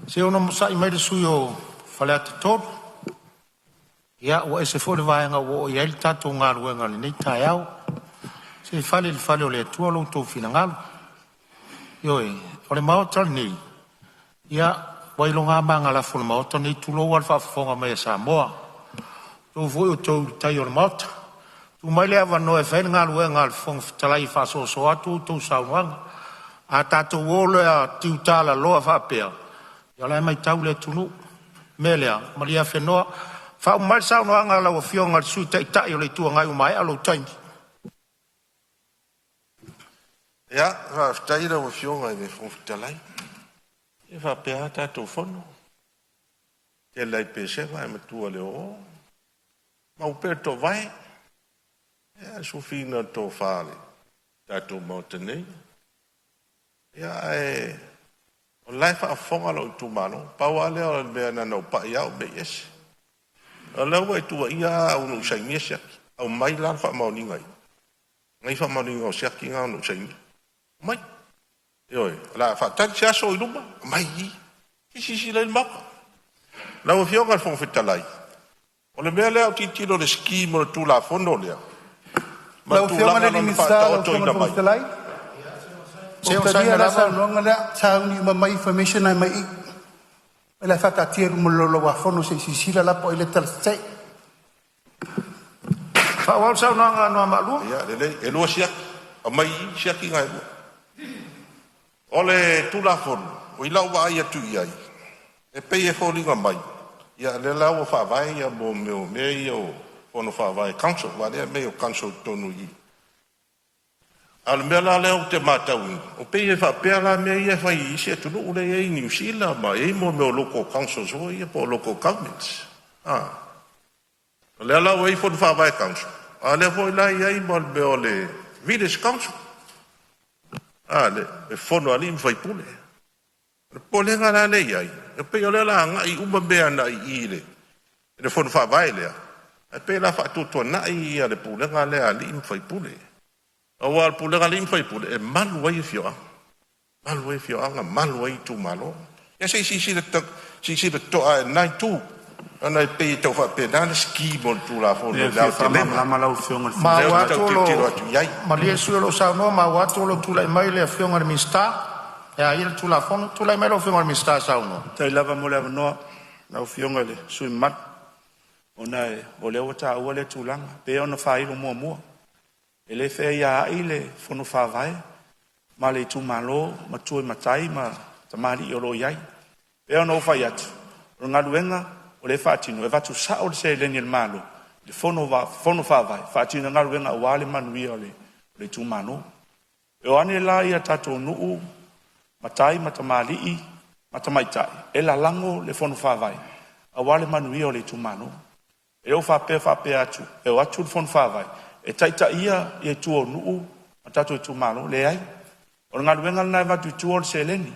Se onosai mai le sui usufono o Faleata 3. Ia, ua ese foi le vaega ua oo i ai le tatou galuega i lenei taeao. Se i fale i le fale o le Atua lo outou finagalo. Ioe, o le Maota lenei, ia ua iloga lava magalafu o le Maota lenei, tulou lava le faafofoga mai a Samoa. Tulou foi outou i le tai o le Maota. Tuu mai le avanoa e fai ai le galuega a le Fofoga Fetalai e faasoasoa atu a outou saunoaga. A tatou o loa e tiutalaloa faapea, ia o la e matau le atunuu. O le mea lea, malie afenoa, faauma mai le saunoaga a lau Afioga i le Sui Taitai o le Itu Agai ua maea lou taimi. Ia, faafetai i lau Afioga i le Fofoga Fetalai. E faapea lava tatou fono, e tele lava i pesega ae matua i le oo. Mau pea le toovae, ia, le sufiina o le tofa i le tatou Maota nei. Ia, ae o la e faafofoga lou itumalo. Pau lava lea o le mea na ona ou pai lava ou mei ese. O lea ua e tuuaia au na ou sainia siaki. Aumai la le faamaoniga i i faamaoniga o siaki na na ou sainia. Aumai. Ioe, o le a faatali se aso o i luma, aumai i i. Se i silasila i ai le Maota. Lau Afioga i le Fofoga Fetalai, o le mea lea a ou tilotilo i le scheme o le Tulafono lea ma Lau le Afioga i tulaga le na Minisita, lau Afioga i le faataotoina Fofoga mai, Fetalai, Se ua ou onosai talia mai la lava. saunoaga lea, sauni uma mai information ae mai i. O le a faataatia i luma o le Laulau a Fono se i silasila la po o ai le talasese. Faaauau le saunoaga a Anoamaa 2. Ia, lelei, e lua siaki, aumai i i siaki na e lua. O le Tulafono, i lau vaai atu i ai, e pei e foliga mai, ia o lea la ua faavae ia mea o mea ia o Fono Faavae Council, aua o lea e aumai o council i totonu i i. A o le mea la lea ou te matauina, e pei e faapea la mea ia e fai i isi atunuu lea e i ai i Niu Sila ma e i ai mea o local councils foi ia po o local governments. O lea la ua i ai Fono Faavae council, a o lea foi la e i ai ma le mea o le village council, le fono a alii ma faipule. O le popolega la lea e i ai, e pei o lea o le a agai uma mea agai i i le Fono Faavae lea, ae pei o le a faatuatuanai le pulega lea a alii ma faipule. Aua o le pulega a alii ma faipule e malu ai afioaga, malu ai afioaga, malu ai itumalo. Ia se i silasila totoa i lena itu, ona e pei e tau faapena le scheme o le Tulafono E i le fia aotelega. faamalamalama lau Afioga i le Fofoga Lea ou Maua te Fetalai. atu tau o tilotilo lo atu i ai. malie le sui usufono o lo o saunoa, maua atu o lo o tulai mai le Afioga i le Minisita e a ia le Tulafono. Tulai mai lau Afioga i le Minisita e saunoa. Faafetai lava mo le avanoa lau Afioga i le sui usufono mamalu. Ona o lea ua taua lea tulaga, pei ona faailo muamua, e le feaiaai le Fono Faavae ma le itumalo, matua i matai ma tamalii o lo o i ai. E pei ona ou fai atu, o le galuega o lea e faatino, e avatu sao le seleni a le Malo i le Fono Faavae e faatino ai galuega aua le manuia o le itumalo. E o ane la ia tatou nuu, matai ma tamalii ma tamaitai e lalago le Fono Faavae aua le manuia o le itumalo. E le o faapea atu e o atu le Fono Faavae e taitaia ia tua o nuu ma tatou itumalo, leai. O le galuega lena e avatu i tua o le seleni.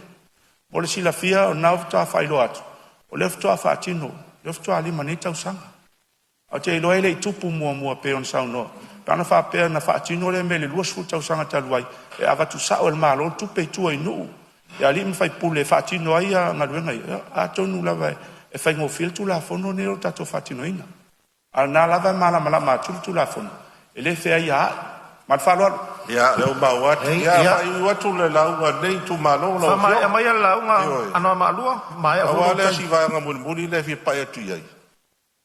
Mo le silafia o lena faatoa faailoa atu, o lea faatoa faatino, o lea faatoa 5 nei tausaga. Ae ou te iloa e le i tupu muamua pei ona saunoa. Pe ana faapea na faatino lea mea i le 20 tausaga talu ai, e avatu sao e le Malo le tupe i tua i nuu, i alii ma faipule e faatino ai galuega ia, atonu lava e faigofie le Tulafono lenei o lo o tatou faatinoina. A o lena lava e malamalama atu le Tulafono, e le feaiaai. Ma le faaaloalo. Ia, o lea ua maua atu. Ia, faaiuiu atu le lauga a lenei itumalo lau Faamaea Afioga. maia le lauga Ioe. Anoamaa 2, maea Pau foi lava lou lea taimi. si vaega mulimuli lea e fia pai atu i ai,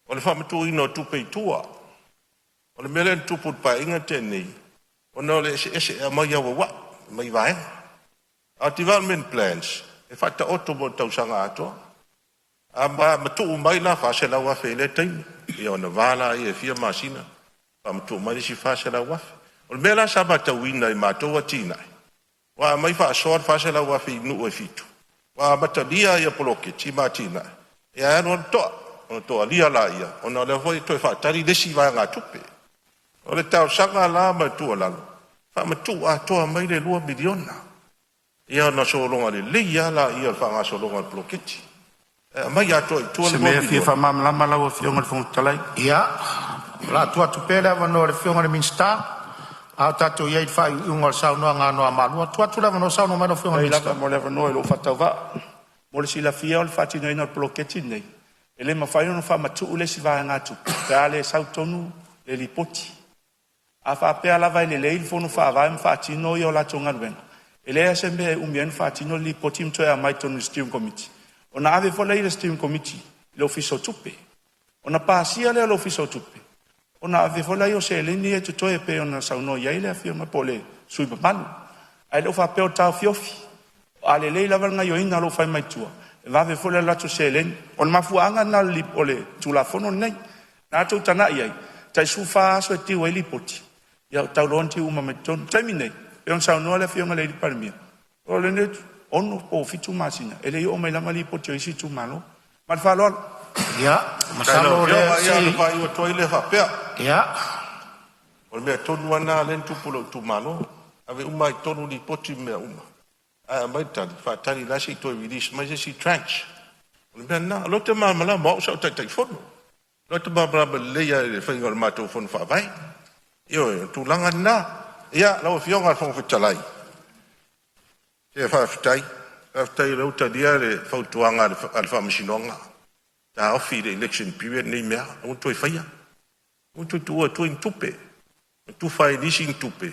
o le faamatuuina o tupe i tua. O le mea lea na tupu i le Paeaiga na tea nei, ona o le eseese e aumai auauai mai vaega. A o development plans, e faataoto mo le tausaga atoa. A matuu mai la $400,000 i lea taimi, ia ona va lea e fia masina faamatuu mai le isi $400,000. O le mea la sa matauina i matou atinae, ua aumai faasoa le $400,000 i nuu e 7, ua amatalia ia poloketi ma atinae, ia ae alu alu toa, ona toalia laia, ona o lea foi e toe faatali le isi vaegatupe. O le talosaga la ma le tuualalo, faamatuu atoa mai le $2 miliona, ia ona sologa lelei lava lea o le faagasologa o le poloketi. E aumai atoa i tua le Se $2 mea e fia miliona. faamalamalama lau Afioga i le Fofoga Fetalai. Ia, o le a tuu atu pea le avanoa i le Afioga i le Minisita, a o tatou i ai i le faaiuiuga o le saunoaga a Anoamaa 2. Tuu atu le avanoa, saunoa mai lau Afioga i le Faafetai lava Minisita. mo le avanoa i lou faatauvaa. Mo le silafia o le faatinoina o le poloketi lenei, e le mafai ona faamatuu le isi vaegatupe pe a le sau tonu le lipoti. A faapea lava e lelei le Fono Faavae ma faatino a latou galuega, e leai lava se mea e umi ai ona faatino le lipoti ma toe aumai totonu i le Steering Committee, ona ave foi lea i le Steering Committee i le Ofisa o Tupe. Ona pasia lea e le Ofisa o Tupe, ona ave foi lea o seleni ia e totoe e pei ona saunoa i ai le afioga po o le sui usufono mamalu. Ae le o faapea o taofiofi. A lelei lava le gaoioiga a lo o fai mai tua, e vave foi le alu atu o seleni. O le mafuaaga lena o le Tulafono lenei. Na outou tagai i ai, e tai 14 aso e due ai lipoti, ia ua tau loa ona due uma mai totonu. O le taimi lenei, e pei ona saunoa le Afioga i le Palemia, o lenei 6 po o 7 masina e le i oo mai lava lipoti a isi itumalo. Ma le faaaloalo. Ia, Faafetai i lau masalo o lea Afioga, ia se ona i... faaiu atu ai lea faapea, Ia, o le mea tonu lava lena lea na tupu i lou itumalo, ave uma lava i totonu lipoti ma mea uma, ae aumai le tali, faatali o la se i toe release mai se isi tranche. O le mea lena. O lea ou te malamalama o au sa ou Taitaifono. O lea ou te malamalama lelei lava i le faiga o le matou Fono Faavae. Ioe, o le tulaga lena. Ia, lau Afioga i le Fofoga Fetalai, se faafetai, faafetai o lea ua talia le fautuaga a le Faamasinoga, taofi le election period nei mea, aua le toe faia, aua le toe tuua i tua ni tupe, e tufa ai e nisi ni tupe,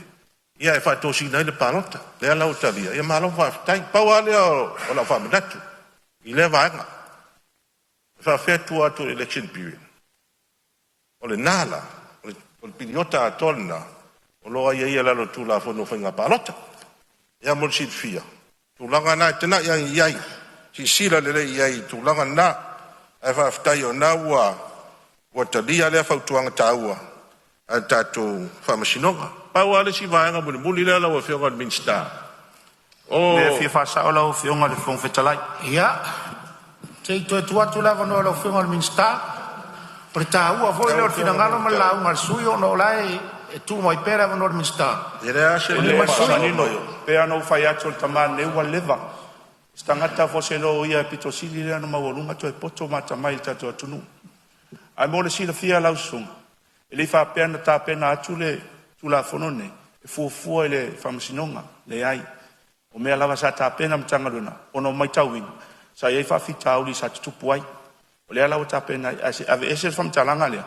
ia e faatosina ai le palota. Lea la ua talia, ia malo faafetai. Pau lava lea o lau faamanatu i lea vaega, e faapefea tua atu o le election period. O lena la, o le piliota atoa lena o lo o aiaia i lalo o le Tulafono o Faiga Palota. Ia mo le silafia, tulaga na e tagai ane i ai, silasila lelei i ai i le tulaga lena. Ae faafetai o lena ua talia lea fautuaga taua a le tatou Faamasinoga. Pau lava le isi vaega mulimuli lea lau Afioga i le Minisita, O le mea e o fia faasao lau Afioga i le Fofoga Fetalai. Ia, se i toe tuu atu le avanoa i lau Afioga i le Minisita. O le taua foi lea lau o le Afioga i le finagalo Fofoga ma le Fetalai, lauga a le sui usufono ona o la e tuu mai pea le avanoa i le Minisita. e leai lava se E Malie mea le o mai le sui faasao usufono. manino, mai. pei ona ou fai atu o le tama lenei ua leva. O se tagata foi o se loia aupito sili lea ona maualuga toe poto ma atamai i le tatou atunuu. Ae mo le silafia e lau susuga, e le i faapea na tapena atu le Tulafono lenei e fuafua i le Faamasinoga, leai. O mea lava sa tapena e le Matagaluega ona ua matauina sa i ai faafitauli sa tutupu ai. O lea la ua tapena ai, ae se i aveese le faamatalaga lea,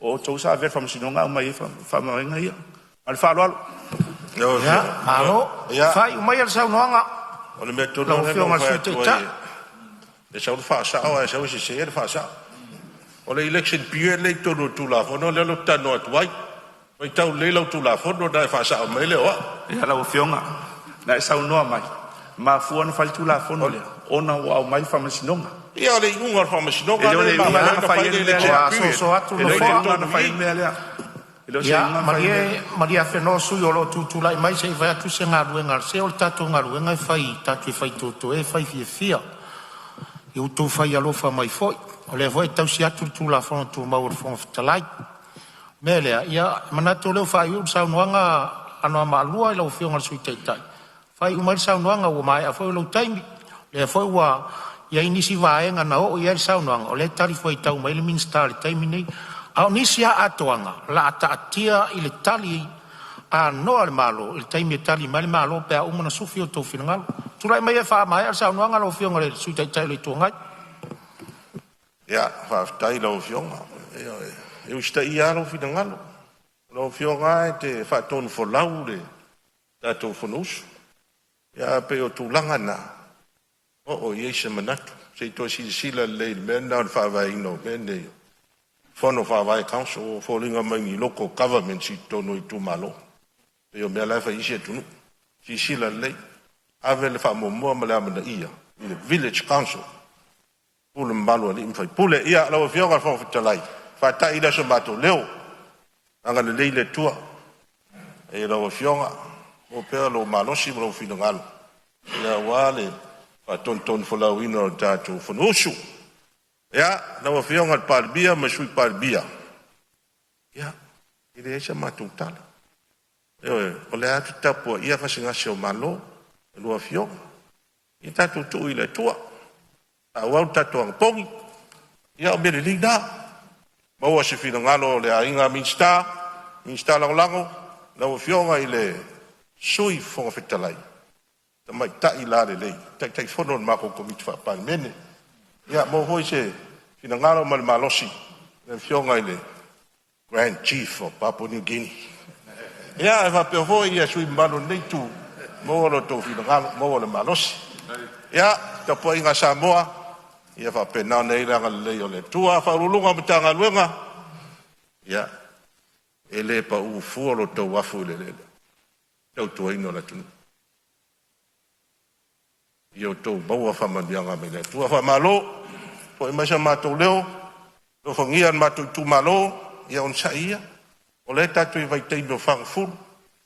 o outou sa avea i le Faamasinoga aumai ai faamavaega ia. Ma le faaaloalo. Lau Ia, Afioga, malo. ia, Faaiu maia le saunoaga o le mea tonu lau lava lea na Afioga ou i le fai Sui atu ai, Taitai. e sau le faasao ae sau e sese le faasao. O le election period lea e i totonu o le Tulafono lea ou te talanoa atu ai. Faitau lelei lau Tulafono ona e faasao mai ai lea o au. Ia lau Afioga, na e saunoa mai, e mafua ona fai le Tulafono lea ona ua aumai le Faamasinoga. Ia, o le iuga o le E Faamasinoga le o lea le e iuga mafua lea ai na ona fai fai ai le le mea election lea. Ua period soso atu E le le o e se le i Nofoa. iuga na totonu fai i ai le i. mea lea. E le o se Ia, iuga na fai ai le mea malie lea. malie Afenoa sui usufono o lo o tutulai mai se i fai atu se galuega. Se o le tatou galuega e fai tatou te fai totoe, e fai fiafia. Ia outou fai alofa mai foi. O lea foi e tausi atu le Tulafono Tumau a le Fofoga Fetalai. O le mea lea, ia e manatu o lea ua faaiuiu le saunoaga a Anoamaa 2 i lau Afioga i le Sui Taitai, faaiu mai le saunoaga ua maea foi lou taimi. O lea foi ua i ai nisi vaega na oo i ai le saunoaga, o lea e talifuaitau mai ai le Minisita i le taimi lenei. A o nisi lava atoaga o le a taatia i le tali anoa a le Malo i le taimi e tali mai ai le Malo pe a uma ona sufi outou finagalo. Tulai maia e faamaea le saunoaga lau Afioga i le Sui Taitai o le Itu Agai. Ia, faafetai i lau Afioga. Ioe, e usitaia lava lou finagalo. Lau Afioga lava e te faatonufolau le tatou Fonousu, ae pei o tulaga na, oo i ai se manatu. Se i toe silasila lelei i le mea lena o le faavaeina o mea nei o Fono Faavae Council, ua foliga mai ni local governments i totonu o itumalo, pei o mea la e fai e isi atunuu. Silasila lelei, ave le faamuamua ma le amanaia i le Village Council, pule mamalu a alii ma faipule. Ia, lau Afioga i le Fofoga Fetalai, faata'i lea o so matou leo, agalelei le Atua i lau Afioga, maua pea lou malosi ma lou finagalo aua le faatonutonufolauina o le tatou Fonousu. Ia, lau Afioga i le Palemia ma le Sui Palemia, ia, e leai sa matou tala. Ioe, o lea lava e te tapuaia gasegase o malo a lua afioga. Ia tatou tuu i le Atua, faaauau le tatou anapogi, ia o mea lelei na. Maua se finagalo o le Aiga Minisita, Minisita Lagolago, lau Afioga i le Sui Fofoga Fetalai, tamaitai lalelei, Taitaifono o le matou Komiti Faa-Palemene. Ia maua foi se finagalo ma le malosi i le Afioga i le Grand Chief of Papua New Guinea, ia ae faapea foi sui usufono mamalu o lenei itu, maua lo outou finagalo, maua le malosi. Ia, le tapuaiga a Samoa, ia faapena ona i ai le agalelei o le Atua. Ofisa Sili o Pulega o Matagaluega, ia, e le pau fua lo outou afu i le eleele i le tautuaina o le atunuu. Ia outou maua faamanuiaga mai le Atua. Faamalo. Foi mai so matou leo, alofagia lo matou itumalo, ia onosai ia, o lea tatou te i le vaitaimi o fagafulu,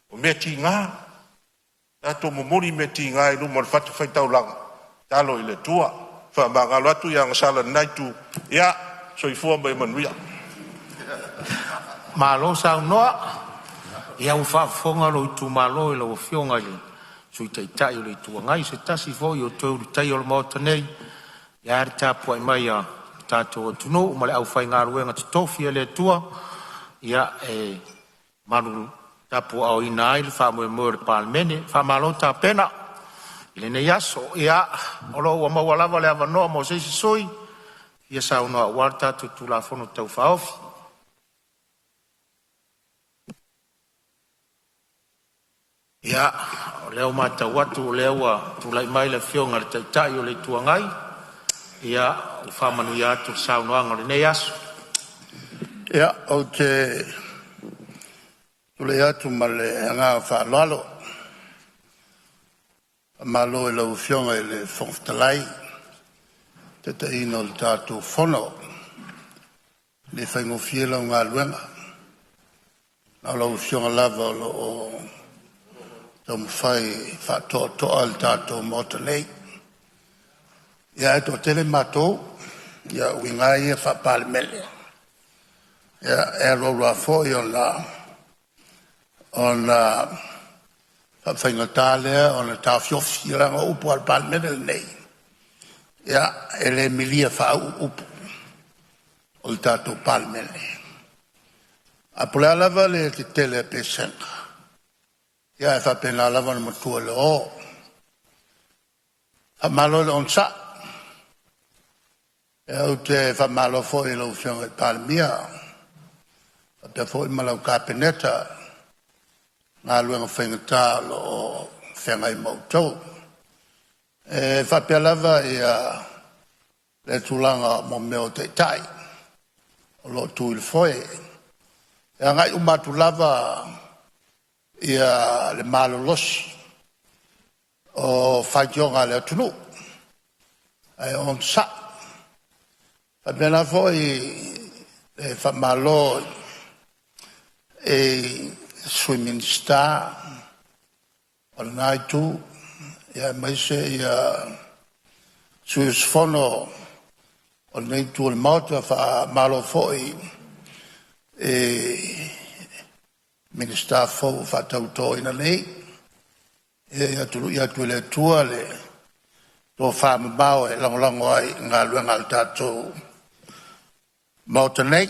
o mea tiga, tatou momoli mea tiga i luma o le fatafaitaulaga, tatalo i le Atua, faamagalo atu ia agasala i lena itu. Ia, soifua ma ia manuia. Malo saunoa, ia ua faafofoga lou itumalo i lau Afioga i le Sui Taitai o le Itu Agai, o se tasi foi o toe Ulutaia o le Maota nei, ae a le tapuai mai a le tatou atunuu ma le aufaigaluega totofi a le Atua, ia e malu tapuaaoina ai le faamoemoe o le Palemene. Faamalo tapena i lenei aso. Ia, o lo o ua maua lava le avanoa mo se isi sui usufono e fia saunoa aua le tatou Tulafono Tau Faaofi. Ia, o lea ua matau atu o lea ua tulai mai le Afioga i le Taitai o le Itu Agai, ia ua faamanuia atu i le saunoaga o lenei aso. Ia, ou te tulai atu ma le agaga faaaloalo. Faamalo i lau Afioga i le Fofoga Fetalai i le taitaiina o le tatou Fono. E le faigofie lau galuega, a o lau Afioga lava o lo o taumafai e faatoatoa le tatou Maota nei. Ia, ae toatele matou, ia o uiga lava ia faa-Palemene, e alu alu lava foi ona faafaigata lea ona taofiofi, leaga o upu lava a le Palemene lenei, ia, e le milia faauu upu o le tatou Palemene. Ae po o le a lava le tetele a pesega, ia ae faapena lava ona matua i le oo. Faamalo le onosai. Ou te faamalo foi i lau Afioga i le Palemia faapea foi ma lau Kapeneta i galuega faigata o lo o feagai ma outou. E faapea lava le tulaga o mea o taitai. o lo o tu i le foe. E agai uma atu lava ia le malolosi o faitioga a le atunuu, ae onosai. E faapena foi le faamalo i Sui Minisita o lena Itu aemaise sui usufono o lenei Itu o le Maota. Faamalo foi i Minisita fou ua faatautoina nei. Ia tuliui atu e le Atua le tofamamao e lagolago ai i galuega a le tatou Maota nei.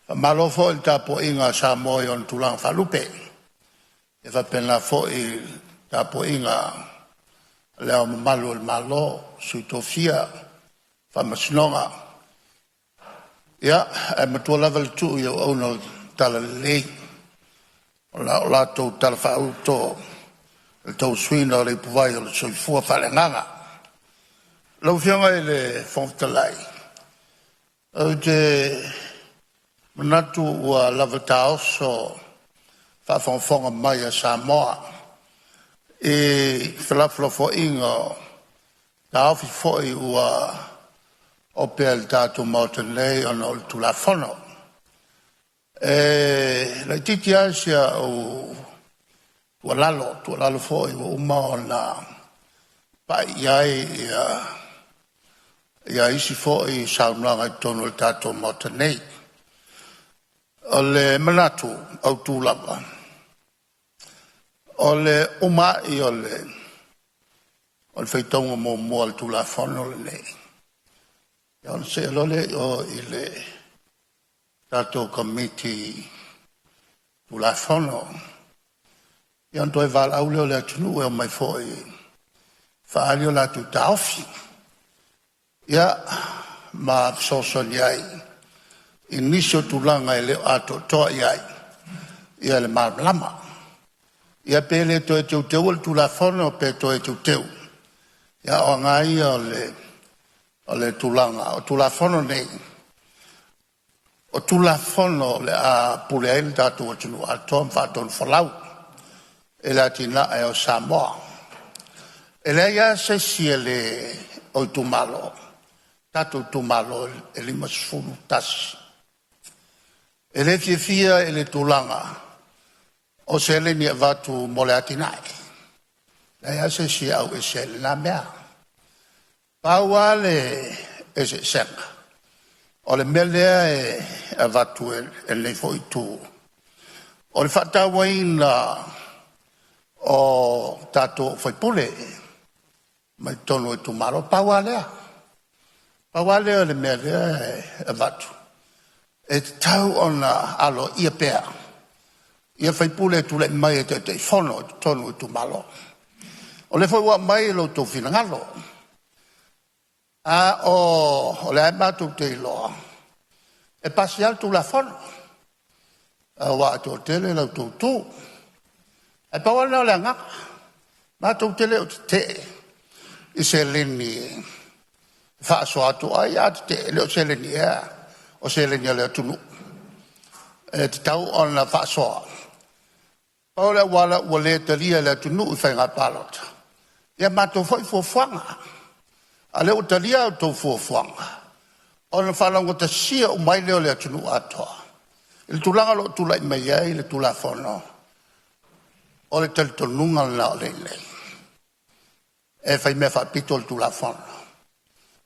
Faamalo foi i le tapuaiga a Samoa i ona tulaga faalupe, e faapena foi le tapuaiga a Le Ao Mamalu o le Malo, Sui Tofia, Faamasinoga, ia, ae matua lava le tuu i auauna o le talalelei o la latou talafaauto i le tauasuina o le ipuvai o le soifua faaleagaga. Lau Afioga i le Fofoga Fetalai, ou te manatu ua lava taoso faafogafoga mai a Samoa i felafolafoaiga o taofi foi ua opea i le tatou Maota nei ona o le Tulafono. E laitiiti lava si au tuualalo, o tuualalo foi ua uma ona pai i ai isi foi saunoaga i totonu o le tatou Maota nei. O le manatu autu lava, o le uma a'i o le faitauga muamua o le Tulafono lenei, ona see loa lea i o i le tatou Komiti Tulafono, ia ona toe valaau lea o le atunuu e omai foi e faaali o latou taofi, ia ma fesoasoani ai i nisi o tulaga e le o atoatoa i ai le malamalama. Ia pe le toe teuteua le Tulafono pe toe teuteu, a o aga lava ia o le tulaga o Tulafono nei, o Tulafono o le a pule ai le tatou atunuu atoa ma faatonufolau i le atinae o Samoa. E leai lava se isi e le o itumalo, tatou itumalo e 51, e le fiafia i le tulaga o seleni e avatu mo le atinae. E leai lava se isi e auese ai i lena mea. Pau lava le eseesega, o le mea lea e avatu e lenei foi Itu, o le faatauaina o tatou sui usufono mai totonu o itumalo. Pau lava lea. Pau lava lea o le mea lea e avatu, e tatau ona aloaia pea sui usufono e tulai mai e taitaifono i totonu o itumalo. O lea foi ua aumai lo outou finagalo, a o lea lava matou te iloa e pasi lava le Tulafono aua e toatele la outou itu. Ae pau lava lena o le agaga, matou te le o tetee i seleni e faasoa atu. O ai a tetee? E le o seleni ea o seleni a le atunuu e tatau ona faasoa. Pau le auala ua le talia e le atunuu i faiga palota ia matou foi fuafuaga, a o lea ua talia a outou fuafuaga ona faalaugatasia uma ai lea o le atunuu atoa i le tulaga o lo o tulai mai ai le Tulafono. O le talitonuga lena o lea e i inei, e faimea faapito le Tulafono,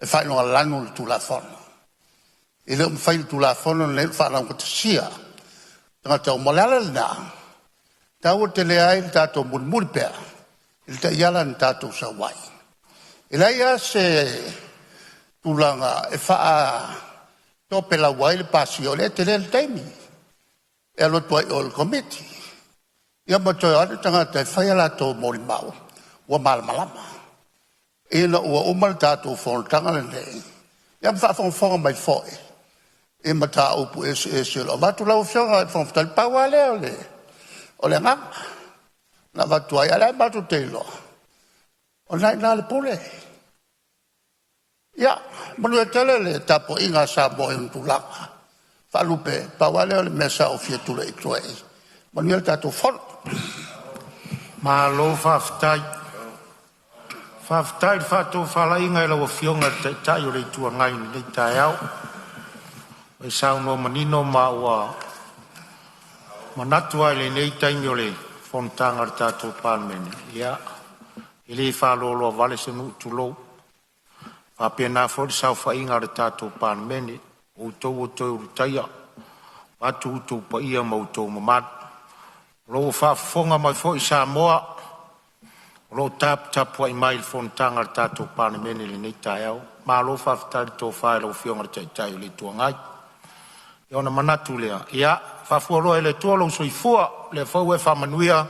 e faailogalanu le Tulafono. E le o mafai e le Tulafono lenei ona faalaugatasia tagata uma. O le ala lena e taua tele ai le tatou mulimuli pea i le taiala na tatou sau ai. E leai lava se tulaga e faatopelau ai le pasia o lea e tele le taimi e alu atu ai i o i le Komiti, ia ma toe o atu tagata e fai a latou molimau ua malamalama ina ua uma le tatou fonotaga lenei, ia ma faafogafoga mai foi i mataupu eseese o lo o avatu. Lau Afioga i le Fofoga Fetalai, pau lava lea o le agaga na avatu ai, a o lea matou te iloa o lena e i ina le pule. Ia manuia tele le tapuaiga a Samoa i ona tulaga faalupe. Pau lava lea o le mea sa ou fia tulai atu ai. Manuia le tatou fono. Malo faafetai. Faafetai i le faatofalaiga a lau Afioga i le Taitai o le Itu Agai i lenei taeao. Ua e saunoa manino ma ua manatu lava i lenei taimi o le fonotaga a le tatou Palemene, ia e le faaloaloa vale se nuu tulou, e faapena foi le saofaiga a le tatou Palemene, o outou ua toe ulutaia vaeatu outou paia ma outou mamalu. O lo o faafofoga mai foi Samoa o lo o taputapuai mai i le fonotaga a le tatou Palemene i lenei taeao. Malo faafetai i le tofa i lau Afioga i le Taitai o le Itu Agai. Ia ona manatu lea, ia faafualoa e le Atua lou soifua, o lea foi ua e faamanuia le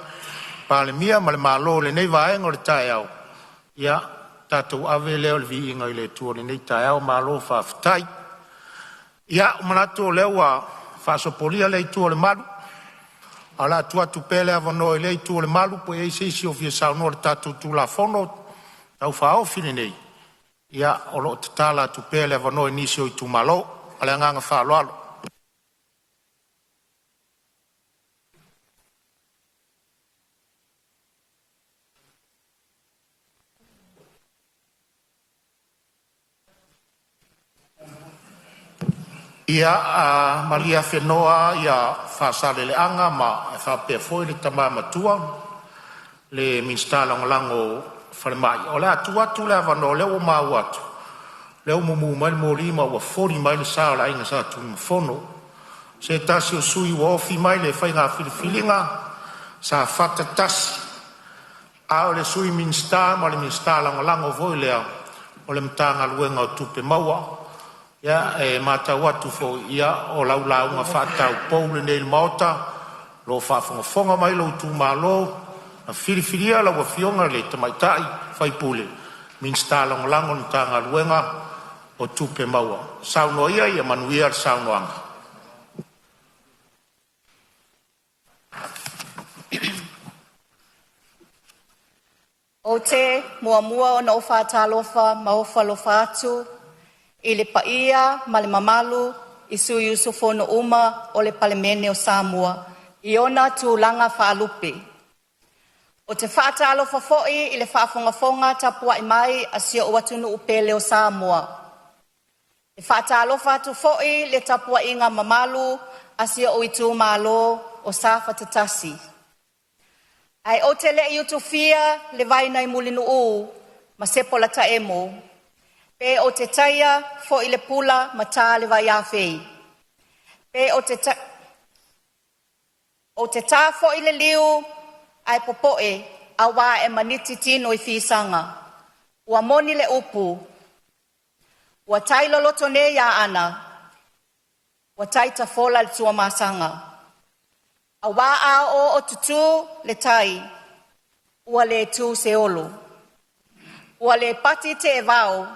Palemia ma le Malo i lenei vaega o le taeao, ia tatou ave lea o le viiga i le Atua i lenei taeao, malo faafetai. Ia, ua manatu o lea ua faasopolia lea itu o le malu, ae o le a tuu atu pea le avanoa i lea itu o le malu po o i ai se isi o fia saunoa i le tatou Tulafono Tau Faaofi lenei. Ia, o lo o tatala atu pea le avanoa i nisi o itumalo. Ma le agaga faaaloalo. Ia, malie afenoa Faasaleleaga ma e faapea foi le tama matua, le Minisita Lagolago o Falemai. O le a tuu atu le avanoa, o lea ua maua atu o lea ua mumu mai le moli ma ua foli mai le sa o le Aiga Sa Tunumafono, o se tasi o sui ua ofi mai i le faiga filifiliga Safata 1, a o le Sui Minisita ma le Minisita Lagolago foi lea o le Matagaluega o Tupe Maua. Ia, e matau atu foi ia o lau lauga faataupou lenei i le Maota, o lo o faafogafoga mai lou itumalo na filifilia lau Afioga i le tamaitai sui usufono, Minisita Lagolago o le Matagaluega o Tupe Maua. Saunoa ia ia manuia le saunoaga. Ou te muamua ona ou faatalofa ma ofo alofa atu i le paia ma le mamalu i sui usufono uma o le Palemene o Samoa i ona tulaga faalupe. Ou te faatalofa foi i le faafogafoga tapuai mai a si ou atunuu pele o Samoa. E faatalofa atu foi i le tapuaiga mamalu a si ou itumalo o Safata 1. Ae ou te le i utufia le vai nai Mulinuu ma Sepolataemo, pe ou te taia foi le pula ma ta le vaiafei, pe ou te ta foi le liu ae popoe aua e maniti tino i fisaga. Ua moni le upu, ua tai loloto nei Aana, ua tai tafola le Tuamasaga. Aua a oooo tutu le tai, ua le tu se olo, ua le pati teevao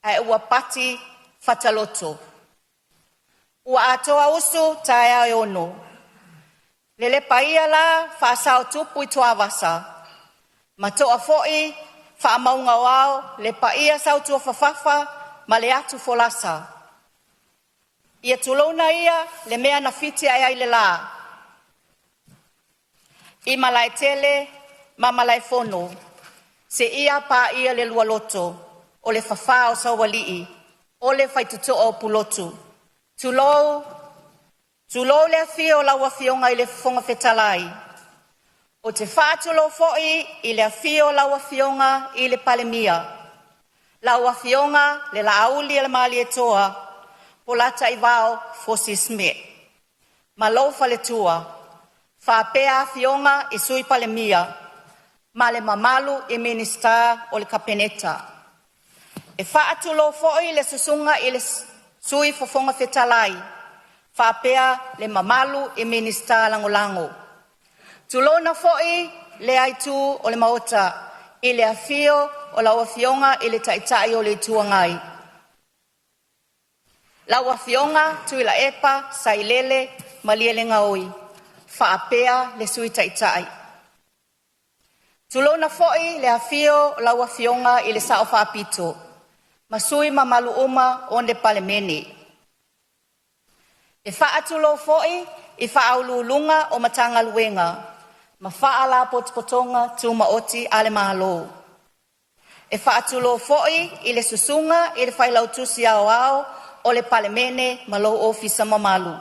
ae ua pati fataloto. Ua atoa usu taeao e ono, lele paia la faasaotupu i Tuavasa ma toa foi faamauga o ao le paia sautuafafafa ma le atufolasa. Ia tulouna ia le mea na fiti ae ai le la i Malaetele ma Malaefono seia paia le lualoto o le fafa o Saualii o le faitotoa o Pulotu. Tulou, tulou le afio o lau Afioga i le Fofoga Fetalai. Ou te faatulou foi i le afio o lau Afioga i le Palemia, lau Afioga le Laaulialemalietoa Polataivao Fosi Smith ma lou faletua, faapea afioga i Sui Palemia ma le mamalu i Minisita o le Kapeneta. E faatulou foi i le susuga i le Sui Fofoga Fetalai faapea le mamalu i Minisita Lagolago. Tulouna foi lea itu o le Maota i le afio o lau Afioga i le Taitai o le Itu Agai, lau Afioga Tuilaepa Sailele Malielegaoi faapea le Sui Taitai. Tulouna foi le afio o lau Afioga i le Sao Faapito, ma sui mamalu uma o le Palemene. E faatulou foi i Faauluuluga o Matagaluega ma Faalapotopotoga Tumaoti a le Malo. E faatulou foi i le Susuga i le Failautusi Aoao o le Palemene ma lou ofisa mamalu.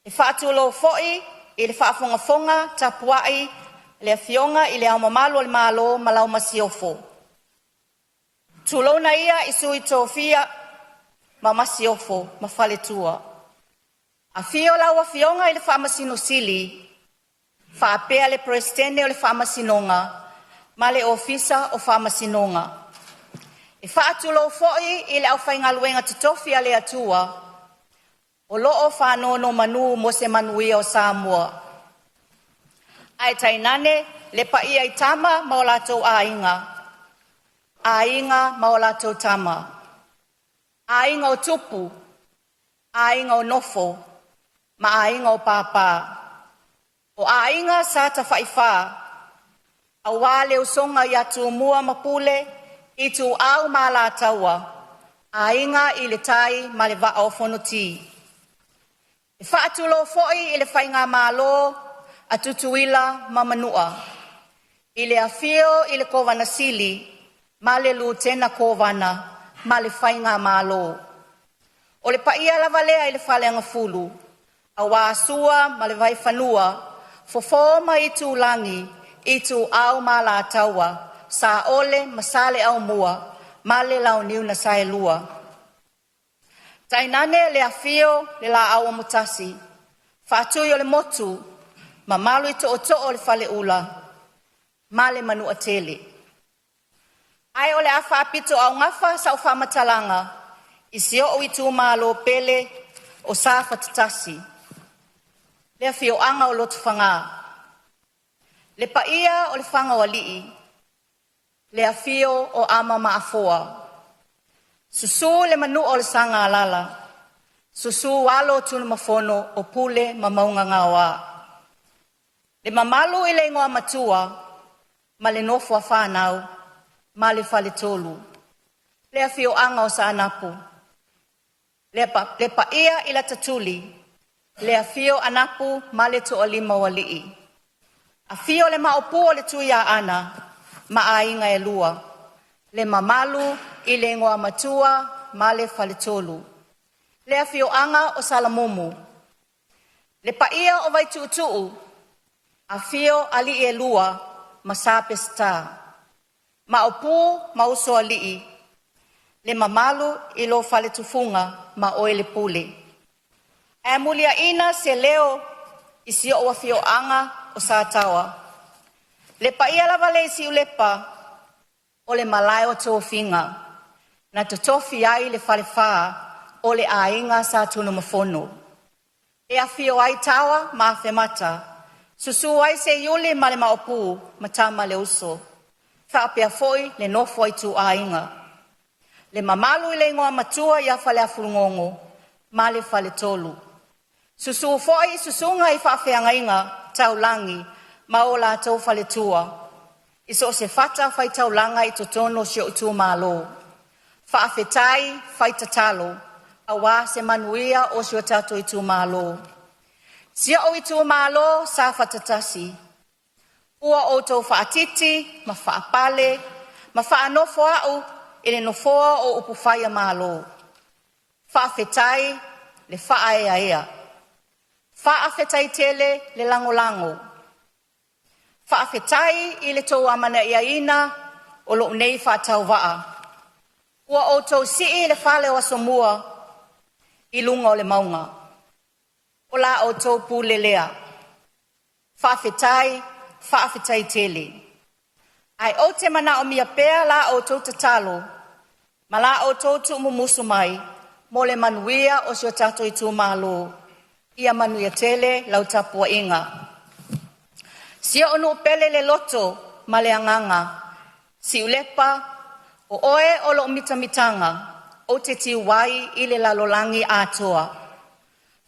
E faatulou foi i le faafogafoga tapuai a le Afioga i Le Ao Mamalu o le Malo ma lau Masiofo. Tulouna le Sui Tofia ma lau Masiofo ma Faletua. Afio lau Afioga i le Faamasino Sili faapea le Peresetene o le Faamasinoga ma le Ofisa o Faamasinoga. E faatulou foi i le aufaigaluega totofi a le Atua o lo o faanonomanu mo se manuia o Samoa, ae tainane le paia i Tama ma o latou Aiga, Aiga ma o latou Tama, Aiga o Tupu, Aiga o Nofo ma Aiga o Papa, o Aiga Sa Tafaifa, aua le usoga ia Tumua ma Pule, Ituau ma Alataua, Aiga i le Tai ma le Vaa o Fonoti. E faatulou foi i le Faigamalo a Tutuila ma Manua, i le afio o le Kovana Sili ma le Lutena Kovana ma le Faigamalo. O le paia lava lea i le Faleagafulu aua Sua ma le Vaifanua, Fofo ma Aitulagi, Ituau ma Alataua, Saole ma Saleaaumua ma le Launiu na Saelua. Tainane le afio o le Laau Amotasi, Faatui o le Motu, mamalu i Tootoo o le Faleula ma le Manuatele. Ae o le a faapitoaugafa sau faamatalaga i si ou itumalo pele o Safata 1, le afioaga o Lotofaga. Le paia o le Fagaoalii, le afio o Amoa ma Afoa, susu le manua o le Sagalala, susu alo o Tunumafono o Pule ma Mauga gaoa. Le mamalu i le Igoamatua ma le nofo a fanau ma le faletolu, le afioaga o Saanapu, le paia i lata tuli, le afio o Anapu ma le toalima o alii. Afio le Maopu o le Tuiaana ma aiga e lua, le mamalu i le Igoamatua ma le faletolu, le afioaga o Salamumu. Le paia o Vaituutuu, afio alii e lua ma Sa Peseta, Maopu ma Usoalii, le mamalu i lou faletufuga ma oe le Pule. Ae muliaina se leo i si ou afioaga o Sataoa, le paia lava lea i Siulepa o le malae o tofiga na totofi ai le falefa o le aiga Sa Tunumafono. E afio ai Tawa ma Afemata, susu ai Seiuli ma le Maopu ma Tama a le Uso, faapea foi le nofo a ituaiga. Le mamalu i le Igoamatua ia Faleafulugogo ma le Faletolu, susu foi susuga i faafeagaiga taulagi ma o latou faletua i so o se fatafaitaulaga i totonu o si ou itumalo. Faafetai fai tatalo aua se manuia o si o tatou itumalo. Si ou itumalo Safata 1, ua outou faatiti ma faapale ma faanofoau i le nofoa o upufai o Malo. Faafetai le faaeaea, faafetai tele le lagolago. Faafetai i le tou amanaiaina o lou nei faatauvaa. Ua outou sii le fale o Asomua i luga o le mauga. O la outou pule lea. Faafetai, faafetai tele. Ae ou te manaomia pea la outou tatalo ma la outou tuumumusu mai mo le manuia o si o tatou itumalo. Ia manuia tele lau tapuaiga. Si ou nuu pele i le loto ma le agaga, Siulepa, o oe o lou mitamitaga ou te tiu ai i le lalolagi atoa.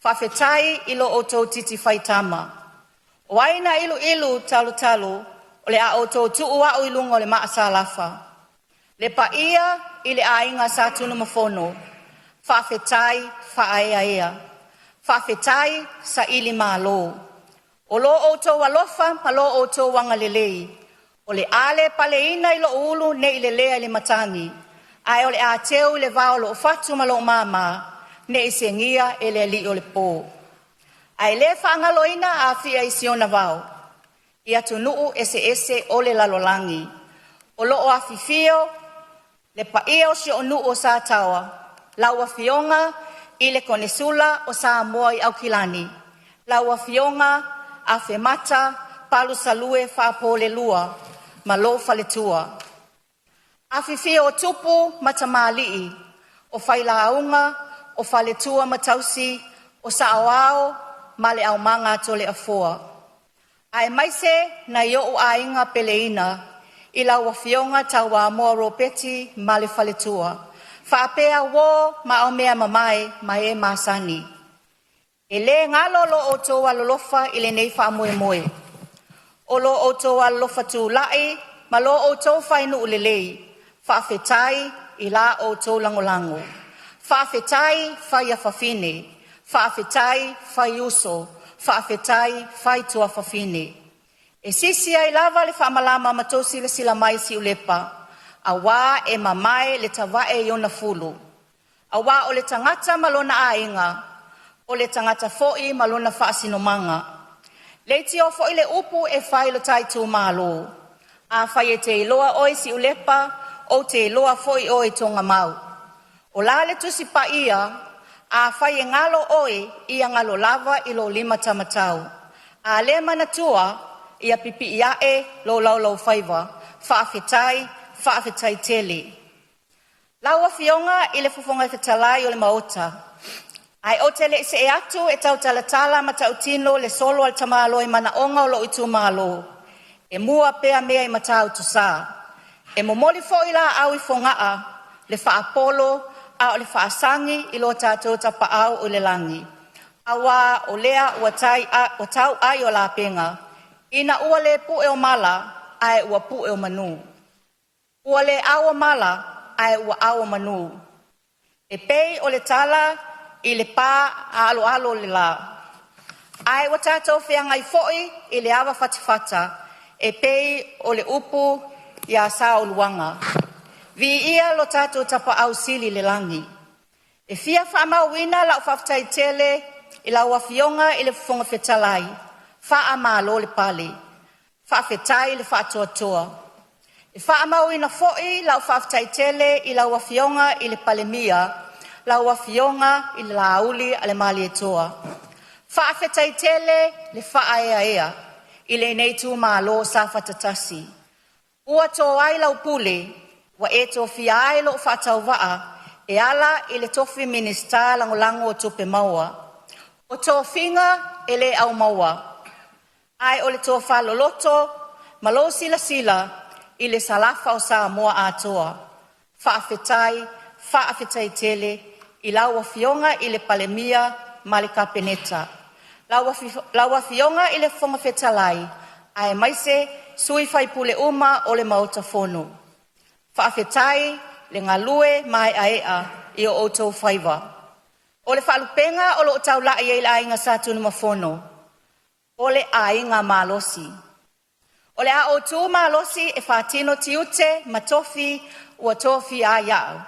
Faafetai i lo outou titi faitama. O ai na iluilu talutalu o le a outou tuu au i luga o le maasalafa. Le paia i le aiga Sa Tunumafono, faafetai faaeaea, faafetai sailimalo. O lo outou alofa ma lo outou agalelei o le a le paleina i lou ulu nei lelea i le matagi, ae o le a teu i le vao lou fatu ma lou mama nei segia e le alii o le po. Ae le faagaloina Afia i si ona vao i atunuu eseese o le lalolagi o lo o afifio le paia o si ou nuu o Sataoa, lau Afioga i le Konesula o Samoa i Aukilani, lau Afioga Afemata Palusalue Faapuleilua ma lou faletua. Afifio o tupu ma tamalii, o failauga, o faletua ma tausi, o saoao ma le aumaga a Toleafoa, aemaise nai ou aiga peleina i lau Afioga Tauamoa Ropati ma le faletua, faapea uo ma aumeamamae ma e masani. E le galo lo outou alolofa i lenei faamoemoe, o lo outou alolofa tulai ma lo outou fainuu lelei. Faafetai i la outou lagolago, faafetai fai afafine, faafetai fai uso, faafetai fai tuafafine. E sisi ai lava le faamalama ma tou silasila mai i Siulepa, auā e mamae le tavae i ona fulu. Aua o le tagata ma lona aiga, o le tagata foi ma lona faasinomaga. Leitio foi le upu e fai i lo ta itumalo, afai e te iloa oe Siulepa, ou te iloa foi oe Togamau. O la le Tusi Paia, afai e galo oe, ia galo lava i lou limataumatau. A le manatua, ia pipii ae lou laulaufaiva. Faafetai, faafetai tele. Lau Afioga i le Fofoga Fetalai o le Maota, ae ou te le i see atu e tautalatala ma tautino le solo a le tamaloa i manaoga o lou itumalo, e mua pea mea i Matautusa. E momoli foi laau i Fogaa, le faapolo a o le faasagi i lo tatou Tapaau i le Lagi, aua o lea ua tau ai o lapega ina ua le pue o mala ae ua pue o manu. Ua le au o mala ae ua au o manu. E pei o le tala i le paaloalo o le la. Ae ua tatou feagai foi i le ava fatafata e pei o le upu ia Saoluaga. Viia lo tatou Tapaau Sili i le Lagi. E fia faamauina lau faafetai tele i lau Afioga i le Fofoga Fetalai, faamalo le pale, faafetai le faatoatoa. E faamauina foi lau faafetai tele i lau Afioga i le Palemia, lau Afioga Laaulialemalietoa, faafetai tele le faaeaea i lenei itumalo Safata 1. Ua to ai lau pule ua e tofia ai lou faatauvaa e ala i le tofi Minisita Lagolago o Tupe Maua. O tofiga e le aumaua, ae o le tofa loloto ma lou silasila i le salafa o Samoa atoa. Faafetai, faafetai tele i lau Afioga i le Palemia ma le Kapeneta, lau Afioga i le Fofoga Fetalai aemaise sui usufono uma o le Maota Fono. Faafetai le galue maeaea i o outou faiva. O le faalupega o loo taulai ai le aiga Sa Tunumafono, o le aiga malosi. O le a ou tu malosi e faatino tiute ma tofi ua tofia ai au,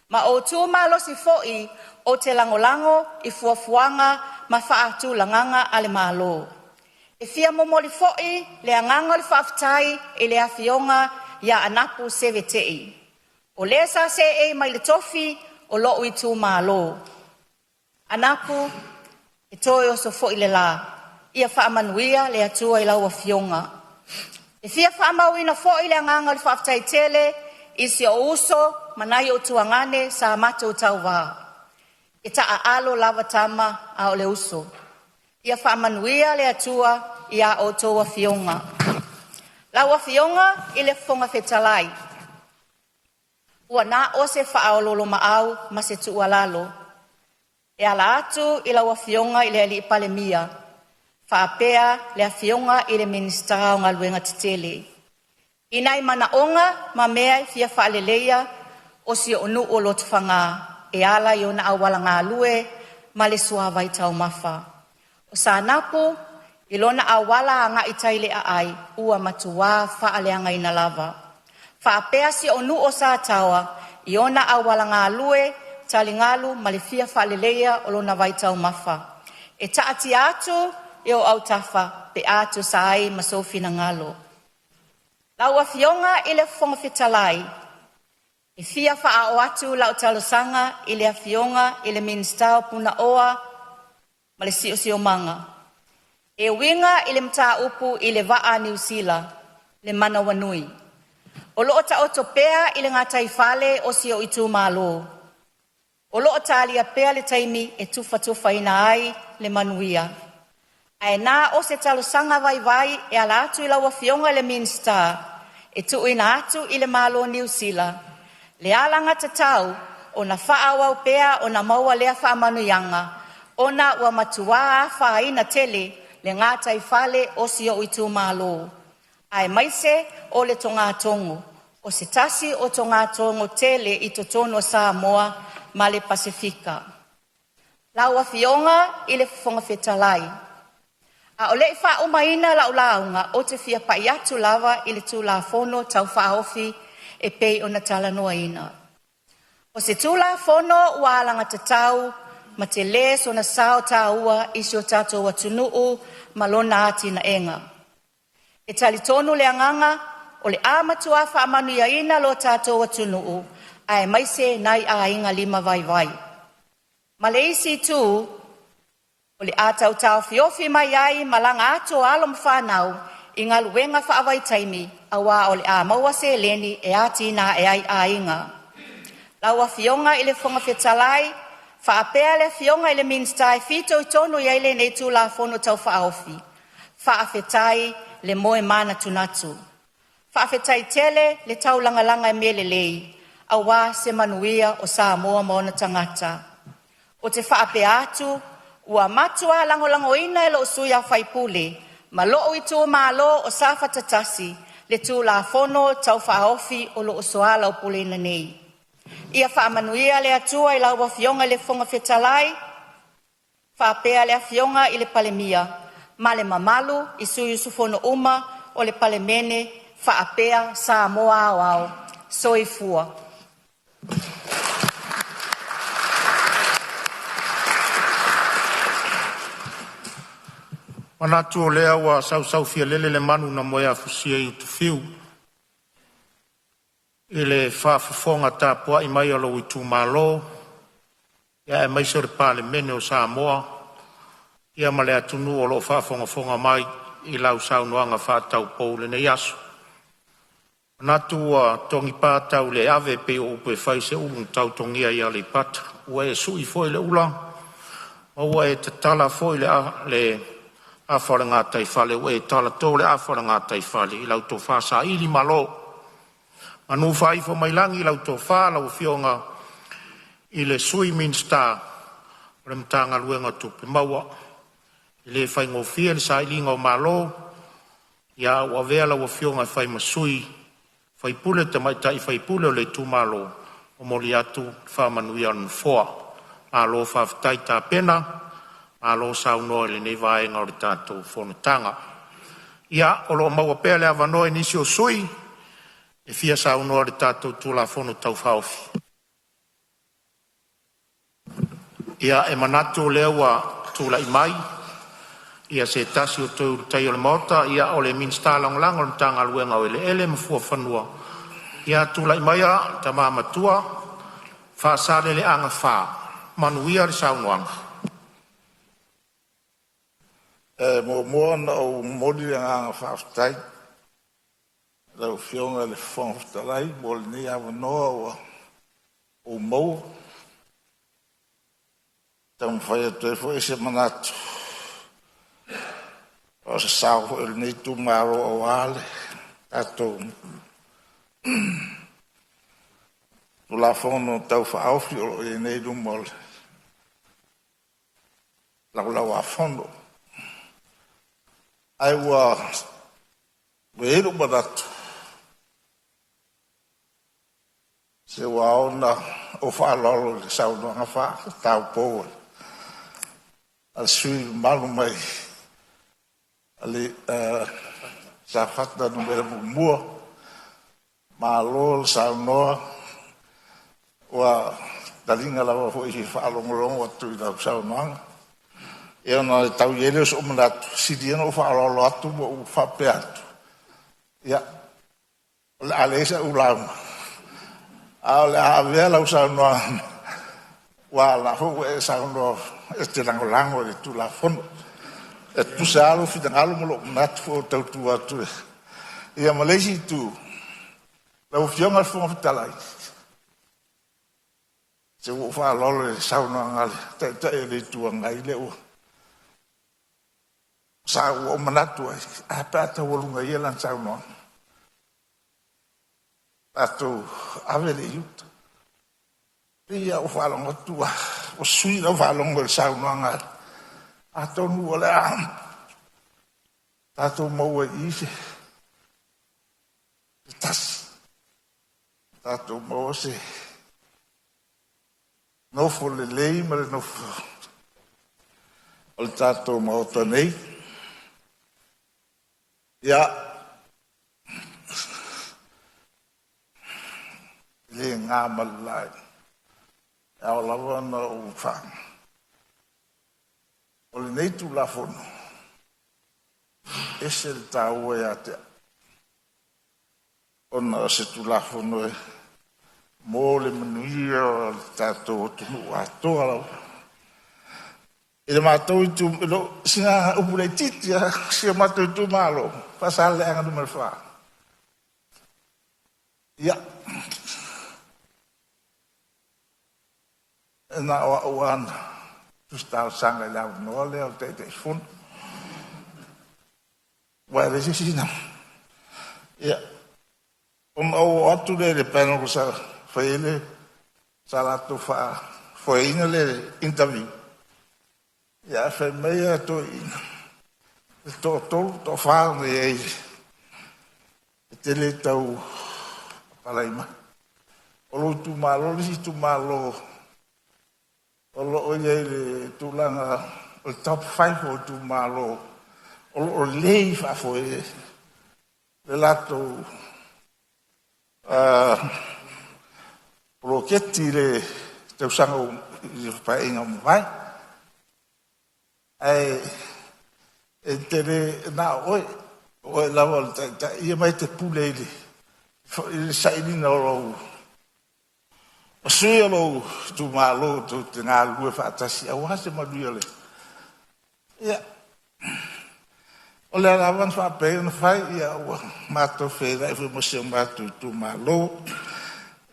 ma ou tu malosi foi ou te lagolago i fuafuaga ma faatulagaga a le Malo. E fia momoli foi le agaga o le faafetai i le Afioga ia Anapo Seve Te'i, o le sa seei mai i le tofi o lou itumalo. Anapo, e toe oso foi le la, ia faamanuia le Atua i lau afioga. E fia faamauina foi le agaga o le faafetai tele i si ou uso ma nai ou tuagane sa matou tauva, e taaalo lava tama a o le uso. Ia faamanuia le Atua ia outou afioga. Lau Afioga i le Fofoga Fetalai, ua na o se faaoloolomaau ma se tuualalo e ala atu i lau Afioga i le Palemia faapea le Afioga i le Minisita o Galuega Tetele. I nai manaoga ma mea e fia faaleleia o si ou nuu o Lotofaga e ala i ona auala galue ma le suavai taumafa. O Saanapu i lona auala agai i tai i le aai ua matua faaleagaina lava. Faapea si ou nuu o Sataoa i ona auala galue, taligalu ma le fia faaleleia o lona vaitaumafa. E taatia atu i ou autafa pe a tusa ai ma sou finagalo. Lau Afioga i le Fofoga Fetalai, e fia faaoo atu lau talosaga i le Afioga i le Minisita o Punaoa ma le Siosiomaga e uiga i le mataupu i le vaa a Niu Sila le Manawanui, o lo o taoto pea i le gataifale o si ou itumalo. O lo o talia pea le taimi e tufatufaina ai le manuia. Ae na o se talosaga vaivai e ala atu i lau Afioga i le Minisita e tuuina atu i le Malo o Niu Sila le alagatatau ona faaauau pea ona maua lea faamanuiaga ona ua matua afaina tele le gataifale o si ou itumalo aemaise o le togatogo, o se tasi o togatogo tele i totonu o Samoa ma le Pasefika. Lau Afioga i le Fofoga Fetalai, a o le i faaumaina lau lauga, ou te fia pai atu lava i le Tulafono Tau Faaofi e pei ona talanoaina. O se Tulafono ua alagatatau ma tele sona sao taua i si o tatou atunuu ma lona atinaeina. E talitonu le agaga o le a matua faamanuiaina lo tatou atunuu aemaise nai aiga limavaivai. Ma le isi itu, o le a tau taofiofi mai ai malaga atu a alo ma fanau i galuega faavaitaimi aua o le a maua seleni e atinae ai aiga. Lau Afioga i le Fofoga Fetalai faapea le Afioga i le Minisita e fitoitonu i ai lenei Tulafono Tau Faaofi, faafetai le moe manatunatu. Faafetai tele le taulagalaga i mea lelei aua se manuia o Samoa ma ona tagata. Ou te faapea atu, ua matua lagolagoina e lou sui usufono ma lou itumalo o Safata 1 le Tulafono Tau Faaofi o lo o soalaupuleina nei. Ia faamanuia le Atua i lau Afioga i le Fofoga Fetalai faapea le Afioga i le Palemia ma le mamalu i sui usufono uma o le Palemene faapea Samoa aoao. Soifua. Manatu o lea ua sausaufialele le manu na moeafusia i Utufiu i le faafofoga tapuai mai a lou itumalo aemaise o le Palemene o Samoa ia ma le atunuu o lo o faafogafoga mai i lau saunoaga faataupou i lenei aso. Manatu ua togipa tauleave pei o upu e fai i se ulu na tautogia i Aleipata. Ua e sui foi le ula ma ua e tatala foi le afa o le gataifale, ua e talato le afa o le gataifale i lau tofa sailimalo. Manu faaifo mai lagi i lau tofa lau Afioga i le Sui Minisita o le Matagaluega o Tupe Maua. E le faigofie le sailiga o malo, a ua avea lau Afioga e fai ma sui usufono tamaitai o le itumalo, e momoli atu le faamanuia a le Nofoa. Malo faafetai tapena, malo saunoa i lenei vaega o le tatou fonotaga. Ia, o lo o maua pea le avanoa i nisi o sui usufono e fia saunoa i le tatou Tulafono Tau Faaofi. Ia, e manatu o lea ua tulai mai se tasi o Toe Ulutaia o le Maota, o le Minisita Lagolago o le Matagaluega o Eleele ma Fuafanua. Ia tulai maia le tama matua Faasaleleaga 4. Manuia le saunoaga. E muamua ona ou momoli le agaga faafetai i lau Afioga i le Fofoga Fetalai mo lenei avanoa ua ou maua, e taumafai atu ai foi se manatu, o se sao foi o lenei itumalo aua le tatou Tulafono Tau Faaofi o lo o i ai nei i luma o le Laulau a Fono. Ae ua i ai lou manatu Se ua ao ona ou faaaloalo i le saunoaga faataupou a le sui usufono mamalu mai Safata 1. Malo le saunoa, ua taliga lava foi i le faalogologo atu i lau saunoaga. Ia ona tau i ai lea o sou manatu, sili ia ona ou faaaloalo atu ma ou faapea atu, ia, o le a leai sau lauga, a o le a avea lau saunoaga aua o la foi ua e saunoa e te lagolago i le Tulafono. E tutusa lava lou finagalo ma lou manatu foi e tautua atu. Ia ma le isi itu, lau Afioga i le Fofoga Fetalai, se ua ou faaaloalo i le saunoaga a le Taitai o le Itu Agai lea ua sa ua ou manatu ai, ae a pe a taualuga ia lana saunoaga, tatou ave le i uta. Pei lava ua faalogo atu ua sui lau faalogo i le saunoaga, atonu o le a tatou maua i i se tasi, tatou maua se nofo lelei ma le nofo o le tatou Maota nei. Ia, e le na ma le laina, e ao lava ona ou faa... O lenei Tulafono, e ese le taua ia te au, ona o se Tulafono e mo le manuia o le tatou atunuu atoa lava. I le matou itu, sina upu laitiiti lava, si o matou itumalo, Faasaleleaga Nu.4. Ia, na o au lava na tusi talosaga i le avanoa lea o le Taitaifono. Aua e leai se isi na... Ia, ona ou oo atu lea i le panel sa fai ai le sa latou faafoeina le interview, ia ae fai mai a toeaiina, e toatolu, toafa na i ai e te le tau apalai mai. O lou itumalo le isi itumalo o lo o i ai i le tulaga o le top 5 o itumalo o lo o lelei faafoe le latou poloketi i le tausaga i le paeaiga ua mavae. Ae e te le na o oe, o oe lava o le taitai, ia ma e te pule i le sailiga o lou o sui o lou itumalo tou te galulue faatasi aua se manuia o le... Ia, o lea lava na faapea ona fai, ia ua matou feiloai foi ma si o matou itumalo,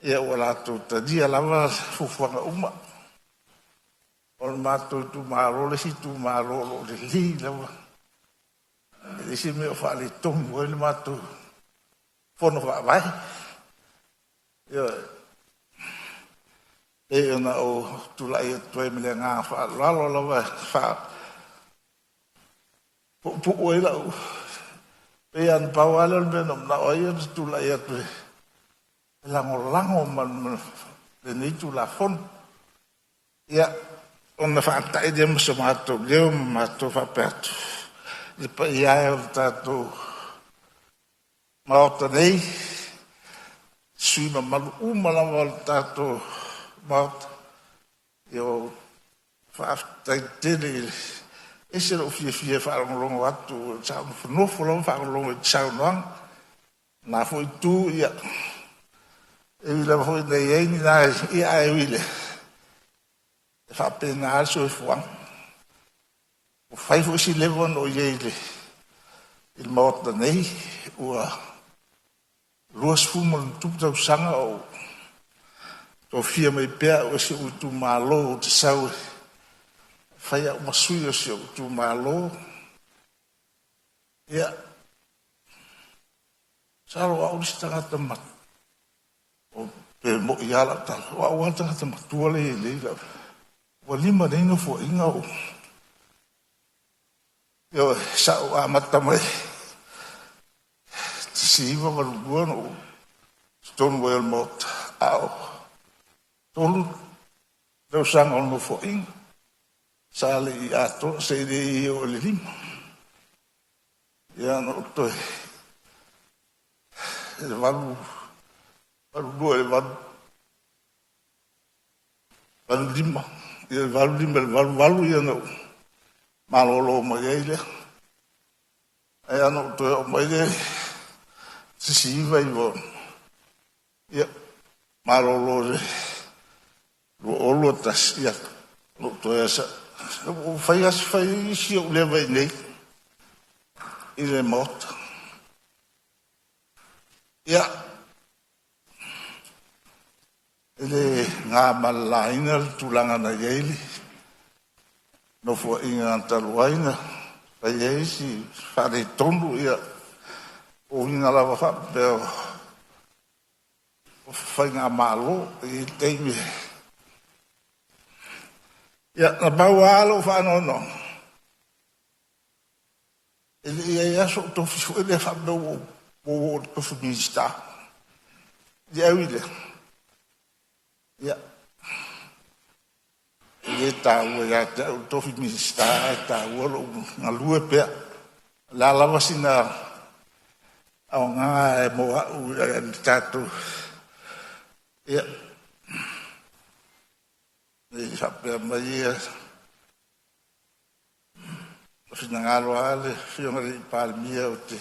ia ua latou talia lava fuafuaga uma. O le matou itumalo le isi itumalo o lo o lelei lava. E leai se mea o faaletonu ai le matou fono faavae. Ioe. Pei ona ou tulai atu ai ma le agaga faaaloalo lava e faapuupuu ai lau... Pei lava na pau lava lea o le mea na ou manao ai ona tulai atu e lagolago ma lenei Tulafono. Ia, ona faatai lea ma so matou leo ma matou faapea atu, le paia e o le tatou Maota nei, sui usufono mamalu uma lava o le tatou Maota, ia faafetai tele i le ese lou fiafia e faalogologo atu, sa ou nofonofo lava ma faalogologo i saunoaga. Na foi itu, ia, e ui lava foi ina i ai ni na, ia ae ui i lea, e faapena le soifuaga. Ua fai foi si leva ona ou i ai i le Maota nei, ua 20+ tausaga o tofia mai pea au e si ou itumalo ou te sau e fai au ma sui o si ou itumalo. Ia, masalo o au le isi tagata pe moi lava lau tala, o au lava le tagata matua lea e i ai nei. Ua 5 nei nofoaiga o sa ou amata mai 1982 na ou totonu ai o le Maota, A o 3 tausaga o le nofoaiga sa le i atoa se i le i oo i le 5. Ia na ou toe i le 8, 82 i le 8, 85, ia le 85 i le 88, ia na ou malolo mai ai lea. Ae na ou toe oo mai lea i se isi 99, ia malolo i le 2021, ia na ou toe ua fai lava si fai isi ou leva i inei i le Maota. Ia, e le na ma le laina le tulaga na i ai le nofoaiga talu ai na fai ai si faaletonu, ia o uiga lava faapea o faigamalo e i ai taimi. Ia, na pau lava lou faanoanoa, e le i i ai lava so'u tofi foi lea faapea ua ou oo i le tofi Minisita. Ia ui i lea, ia, e le taua ia te au le tofi Minisita, ae taua lou galue pea. O le a lava sina aoga e mo au i le tatou, ia, ne i faapea mai ia finagalo lava le Afioga i le Palemia ou te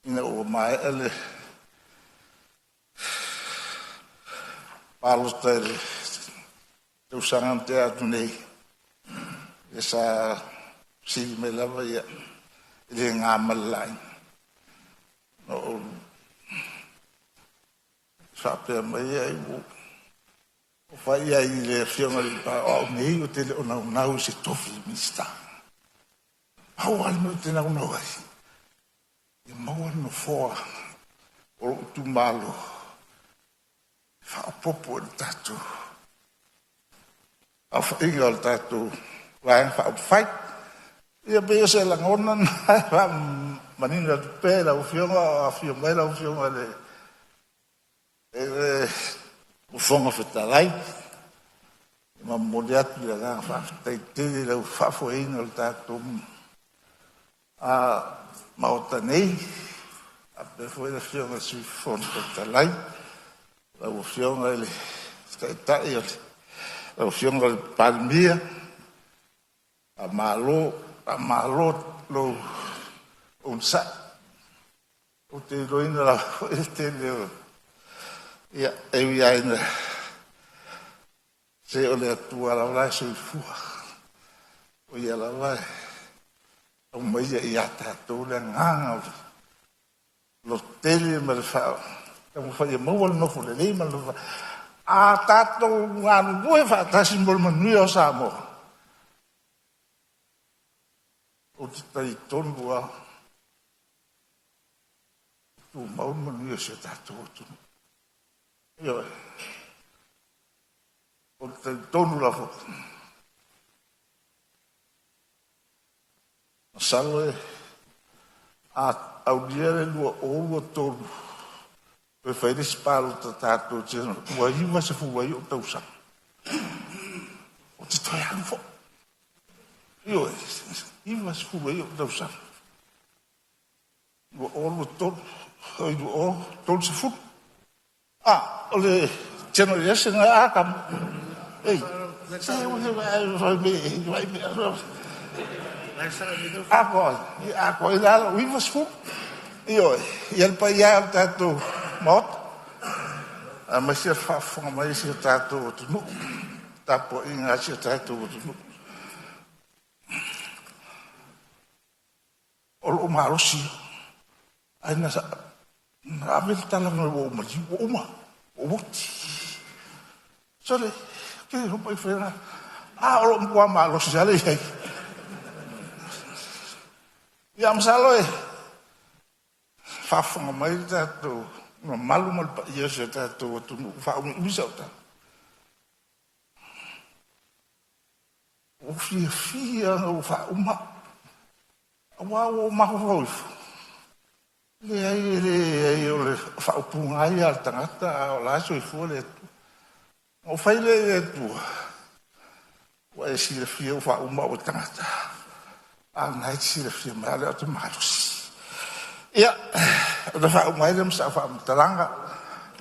ina ua maea le palota i le tausaga na tea atu nei, ia sa fesili mai lava, ia e le na ma le laina. Na ou faapea mai ai ua fai ai i le Afioga i le o au nei ou te le o naunau i se tofi Minisita. Pau lava le mea ou te naunau ai, ia maua le nofoa o lou itumalo faaopoopo i le tatou aofaiga o le tatou Vaega Faaupufai. Ia pei o se lagona lena e faamanino atu pea i lau Afioga o afio mai lau Afioga i le Fofoga Fetalai. E momoli atu le agaga faafetai tele i lau faafoeina o le tatou Maota nei, faapea foi le Afioga i le Sui Fofoga Fetalai, lau Afioga i le Taitai o lau Afioga i le Palemia. Faamalo, faamalo lou onosai. Ou te iloaina lava foi le tele o ia, e ui lava ina se o le Atua lava la e soifua, o ia lava e aumaia ia tatou le agaga o le lototele ma le taumafai e maua le nofo lelei ma le nofo a tatou galulue faatasi mo le manuia o Samoa. Ou te talitonu lava tumau le manuia o si o tatou atunuu. Ioe, ou te talitonu lava foi. Masalo e a aulia le 2023 toe fai le isi palota tatou te ua 90 ai ou tausaga. Ou te toe alu foi. Ioe, 90 ai ou tausaga. 2023, oi 2030. Ah, o le generation a kam. Ei, se o se vai me vai me. A ko ila lo 90. Ioe, ia le paia o le tatou Maota. A ma sia faafofoga mai si o tatou atunuu, tapuaiga a si o tatou atunuu. O loo malosi ai na ave le tala mai ua ou maliu, ua uma, ua ou oti. Sole, ke o mai whainga. A o loo matua malosi ale i ai. Ia masalo e faafofoga mai le tatou mamalu ma le paia o si o tatou atunuu faaumiumi sau tala. Ua fiafia na ua faauma. Aua ua ou mafaufau ifo. Leai, e leai, o le faaupuga lava ia a le tagata, a o la e soifua le Atua. Ona ou fai lea i le Atua, ua e silafia ua faauma au e tagata, a o lena e te silafia mai lava o lea ou te malosi. Ia, ona faauma ai lea o sau faamatalaga,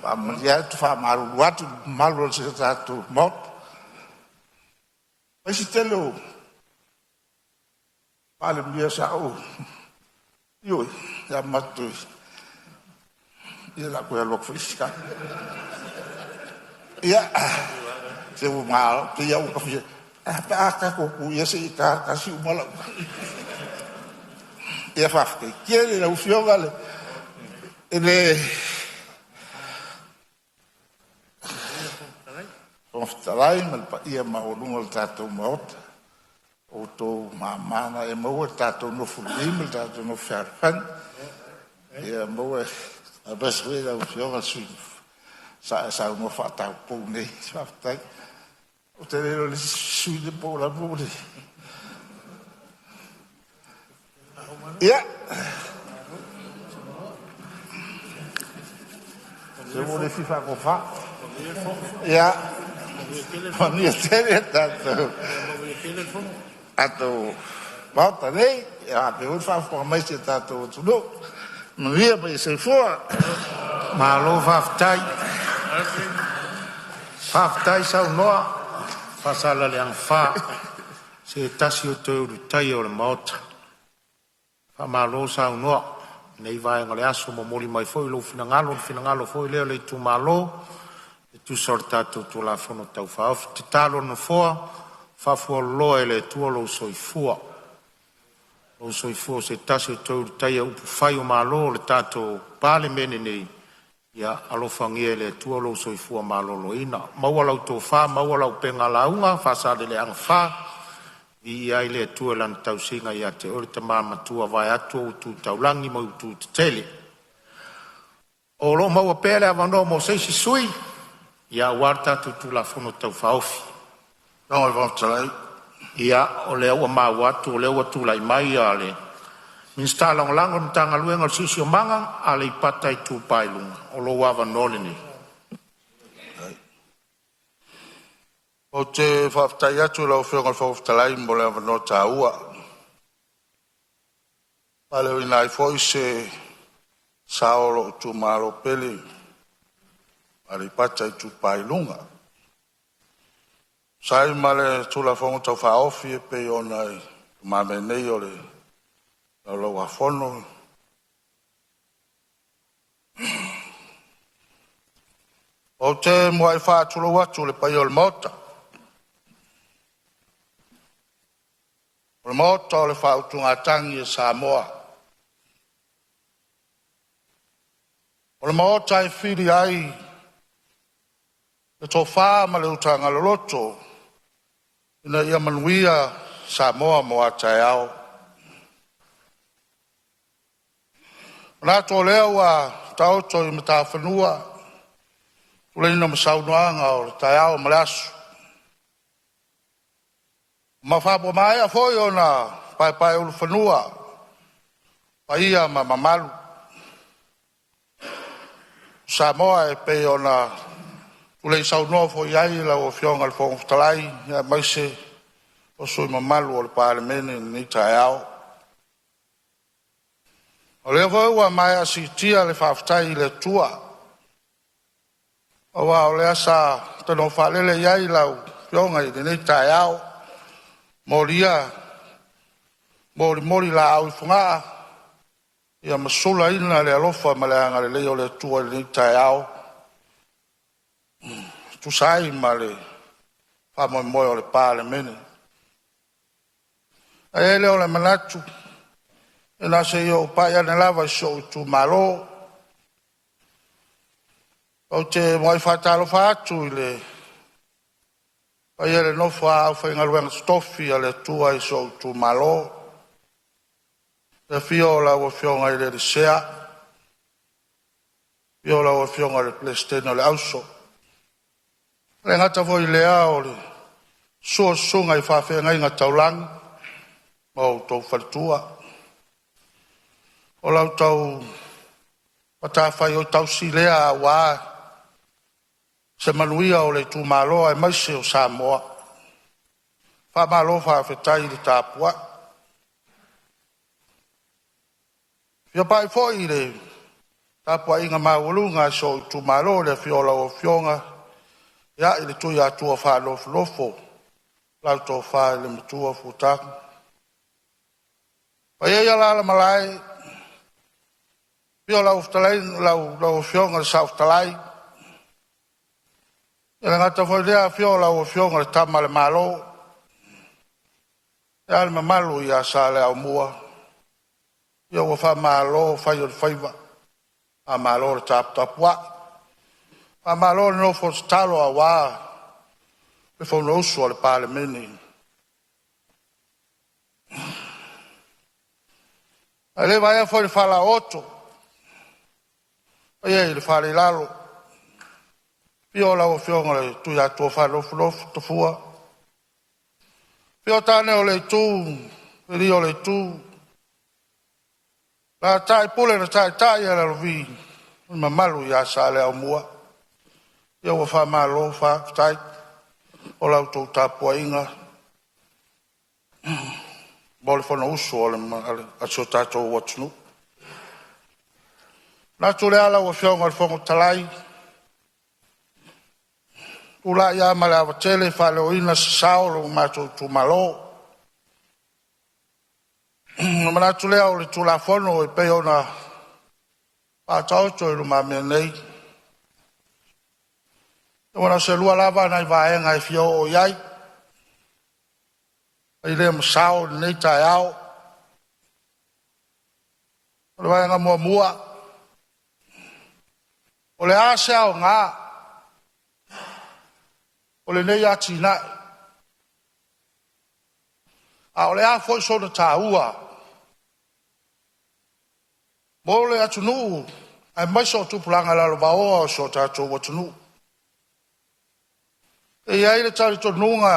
faamalie atu, faamalulu atu i le mamalu o si o tatou Maota. O se tele o Palemia sa ou… Ioe, sa matou… ia o le a toe alu atu foi le isi tala. Ia, se ua pei lava ua ta fia… Ae a pe a tatou tuu ia se i ta le 1:00 uma lau tala. Ia faafetai tele i lau Afioga i le Fofoga Fetalai ma le paia maualuga o le tatou Maota, o outou mama na. Ia maua le tatou nofo lelei ma le tatou nofo fealofani. Ia maua, aemaise foi lau Afioga i le sui sa e saunoa faataupou nei. Faafetai. Ou te le iloa i le isi sui usufono po o le a le mea ua… Ia, se ua ou le fia faatofa. Ia manuia tele le tatou Maota nei, faapea foi le faafofoga mai a si o tatou atunuu. Manuia ma ia soifua. Malo faafetai, faafetai saunoa Faasaleleaga 4, o se tasi o toe Ulutaia o le Maota. Faamalo saunoa i lenei vaega o le aso, momoli mai foi lou finagalo, o le finagalo foi lea o le itumalo e tusa o le tatou Tulafono Tau Faaofi. O le tatalo a le Nofoa, faafualoa e le Atua lou soifua, lou soifua o se tasi o toe Ulutaia o upufai o Malo o le tatou Palemene nei, ia alofagia e le Atua lou soifua maloloina, maua lau tofa, maua lau upega lauga Faasaleleaga 4, viia ai le Atua i Lana tausiga ia te oe le tama matua vaeatu ou tu taulagi ma utu tetele. O lo o maua pea le avanoa mo se isi sui usufono aua le tatou Tulafono Tau Faaofi. Ia, o lea ua maua atu o lea ua tulai mai le Minisita Lagolago o le Matagaluega o le Siosiomaga, Aleipata Itupa i Luga. O lou avanoa lenei. Ou te faafetai atu i lau Afioga i le Fofoga Fetalai mo le avanoa taua, e faaleoina ai foi se sao o lou itumalo pele, Aleipata Itupa i Luga, e tusa ai ma le Tulafono Tau Faaofi e pei ona i lumamea nei o le Laulau a Fono. Ou te muai faatulou atu i le paia o le Maota, o le Maota o le Faautugatagi a Samoa, o le Maota e fili ai le tofa ma le utaga loloto ina ia manuia Samoa mo a taeao. E manatu o lea ua taoto i matafanua tuleiga ma saunoaga o le taeao ma le aso, ma ua maea foi ona paepaeulufanua paia ma mamalu o Samoa e pei ona tulei saunoa foi i ai lau Afioga i le Fofoga Fetalai aemaise o sui usufono mamalu o le Palemene i lenei taeao. O lea foi ua maea siitia le faafetai i le Atua aua o lea sa tanogo faalele i ai lau Afioga i lenei taeao, molia molimoli laau i Fogaa ma sulaina le alofa ma le agalelei o le Atua i lenei taeao e tusa ai ma le faamoemoe o le Palemene. Ona i ai lea o le manatu, ina se i ou pai ane lava i si ou itumalo. Ou te muai faatalofa atu i le paia i le nofo a aufaigaluega totofi a le Atua i si ou itumalo, i le afio o lau Afioga i le Alii Sea, afio lau Afioga i le Peresetene o le Auso, e le gata foi i lea o le susu o susuga i faafeagaiga taulagi ma outou faletua. O la outou Matafaioi tausi lea aua se manuia o le itumalo aemaise o Samoa. Faamalo faafetai le tapuai. Fia pai foi i le tapuaiga maualuga a si ou itumalo i le afio o lau Afioga i le Tuiatua Faanofonofo lau Tofa i le Matua Fuatanu. Paia ia o alaala ma malae, afio lau fetalai, lau Afioga i le Saofetalai, e le gata foi i lea afio o lau Afioga i le Tama a le Malo, ae a le mamalu ia Saleaaumua. Ia ua faamalo fai o le faiva, faamalo le taputapuai, faamalo le nofo tatalo aua le Fonousu a le Palemene. Ae le vaea foi le falaooto paia i le fale i lalo, afio lau Afioga i le Tuiatua Faanofonofo Tafua, afio tane o le Itu, Silia o le Itu, alaalatai Pule na taitai e Lalovi, le mamalu ia Saleaaumua. Ia ua faamalo faafetai o la outou tapuaiga mo le Fonousu a si o tatou atunuu. Manatu lea lau Afioga i le Fofoga Fetalai, tulai lava ma le ava tele e faaleoina se sao o lo matou itumalo. Ona manatu lea o le Tulafono e pei ona faataoto i lumamea nei, ua na o se lua lava nai vaega e fia oo i ai, fai lea ma sao i lenei taeao. O le vaega muamua, o le a se aoga o lenei atinae, a o le a foi sona taua mo le atunuu aemaise o tupulaga lalovaoa o si o tatou atunuu. E i ai le talitonuga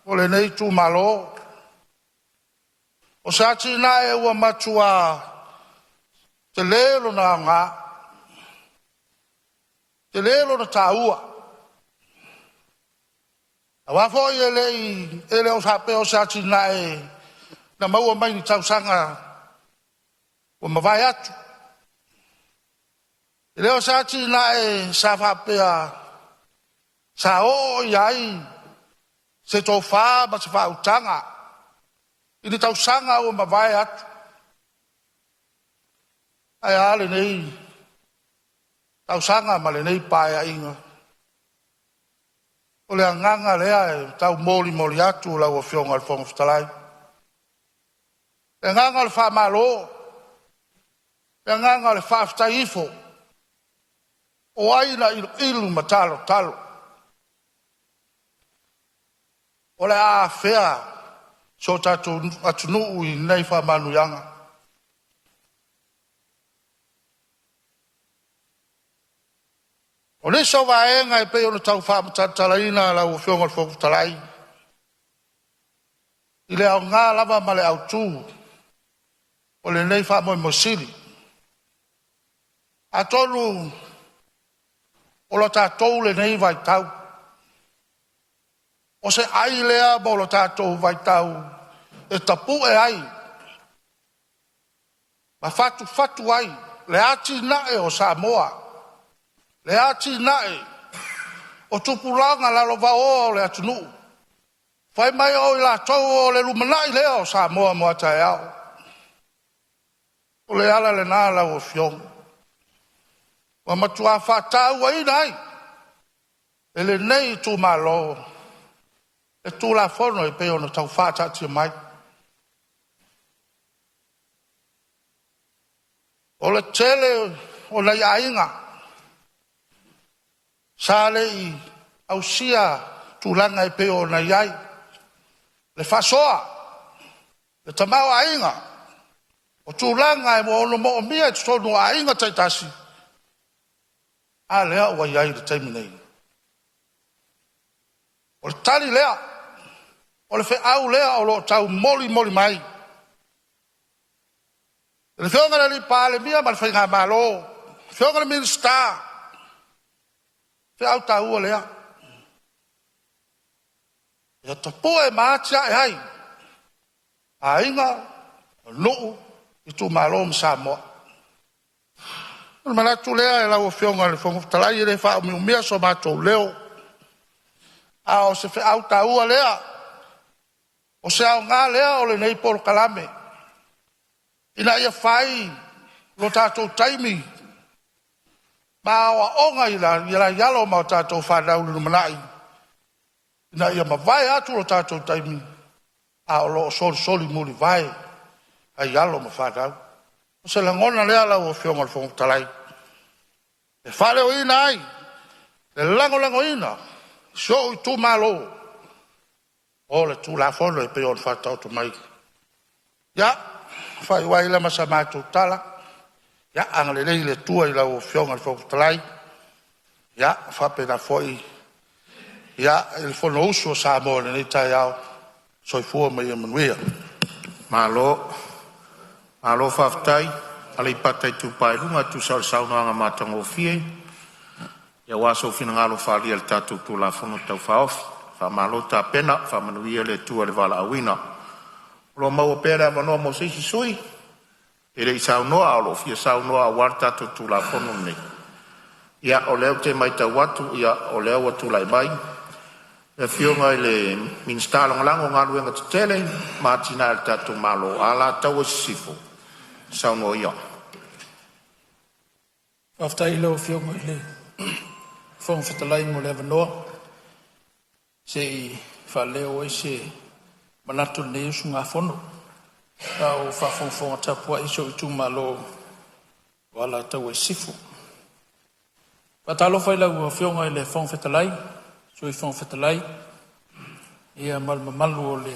o lenei itumalo, o se atinae ua matua tele lona aoga, tele lona taua, aua foi e le o faapea o se atinae na maua mai ni tausaga ua mavae atu. E le o se atinae sa faapea sa oo i ai se tofa ma se faautaga i ni tausaga ua mavae atu. Ae a lenei tausaga ma lenei Paeaiga? O le agaga lea e taumolimoli atu lau Afioga i le Fofoga Fetalai, le agaga o le faamalo, le agaga o le faafetai ifo, o ai na iluilu ma talotalo, o le a afea si o tatou atunuu i lenei faamanuiaga. O nisi o vaega e pei ona tau faamatalatalaina lau Afioga i le Fofoga Fetalai i le aoga lava ma le autu o lenei faamoemoe sili. Atonu o lo tatou lenei vaitau, o se ai lea mo lo tatou vaitau e tapu'e ai ma fatufatu ai le atinae o Samoa, le atinae o tupulaga lalovaoa o le atunuu. Fai mai o i latou o le lumanai lea o Samoa mo a taeao. O le ala lena lau Afioga ua matua faatauaina ai e lenei itumalo le Tulafono e pei ona tau faataatia mai. O le tele o nai aiga sa le i ausia tulaga e pei ona i ai le faasoa, le tamaoaiga, o tulaga e ono moomia i totonu o aiga taitasi, a lea ua i ai i le taimi nei. O le tali lea, o le feau lea o lo o taumolimoli mai e le Afioga i le Palemia ma le Faigamalo. Afioga i le Minisita, feau taua lea, ia tapue ma atiae ai aiga, nuu, itumalo ma Samoa. Ona manatu lea lau Afioga i le Fofoga Fetalai, e le faaumiumia so matou leo, a o se feau taua lea, o se aoga lea o lenei polokalame, ina ia fai lo tatou taimi ma aoaoga i nai alo ma tatou fanau i le lumanai, ina ia mavae atu lo tatou taimi a o lo o solisoli mulivae nai alo ma fanau. O se lagona lea lau Afioga i le Fofoga Fetalai e faaleoina ai le lagolagoina e si ou itumalo o le Tulafono e pei ona faataoto mai. Ia, faaiu ai lea ma sa matou tala, ia agalelei le Atua i lau Afioga i le Fofoga Fetalai, ia faapena foi i le Fonousu a Samoa i lenei taeao. Soifua ma ia manuia. Malo, malo faafetai Aleipata Itupa i Luga e tusa o le saunoaga matagofie aua sou finagalo faaalia i le tatou Tulafono Tau Faaofi. Faamalo tapena, faamanuia le Atua i le valaauina. O lo o maua pea le avanoa mo se isi sui usufono e le i saunoa a o lo o fia saunoa aua le tatou Tulafono lenei. Ia, o lea ou te matau atu o lea ua tulai mai le Afioga i le Minisita Lagolago o Galuega Tetele ma Atinae a le tatou Malo, Alataua Sisifo. Saunoa ia. Faafetai i lau Afioga i le Fofoga Fetalai mo le avanoa se i faaleo ai se manatu o lenei usugafono. A o faafogafoga tapuai si ou itumalo o Alataua Sisifo. E faatalofa i lau Afioga i le Fofoga Fetalai, Sui Fofoga Fetalai ia ma le mamalu o le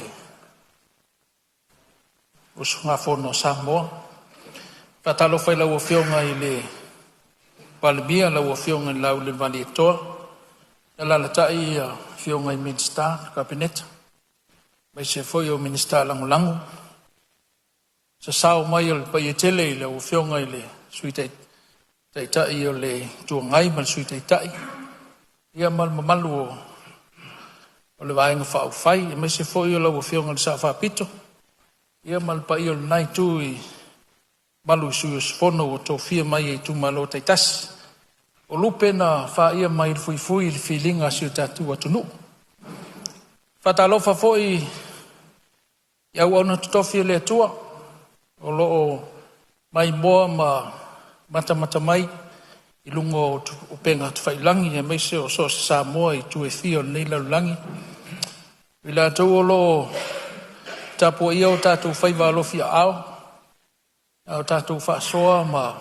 usugafono a Samoa. E faatalofa i lau Afioga i le Palemia, lau Afioga i le Laumalietoa, alaalatai ia afioga i Minisita o le Kapeneta aemaise foi o Minisita Lagolago. Sasao mai o le paia tele i lau Afioga i le Sui Taitai o le Itu Agai ma le Sui Taitai ia ma le mamalu o le Vaega Faaupufai, aemaise foi o lau Afioga i le Sao Faapito ia ma le paia o lena itu i mamalu i sui usufono ua tofia mai e itumalo taitasi. O lupe na fa'ia mai le fuifui i le filiga a si o tatou atunuu. E faatalofa foi i auauna totofi a le Atua o lo o maimoa ma matamata mai i luga o upega tafailagi aemaise o so o se Samoa i itu e fia o lenei lalolagi, i latou o lo o tapuaia o tatou faiva alofiaao a o tatou faasoa ma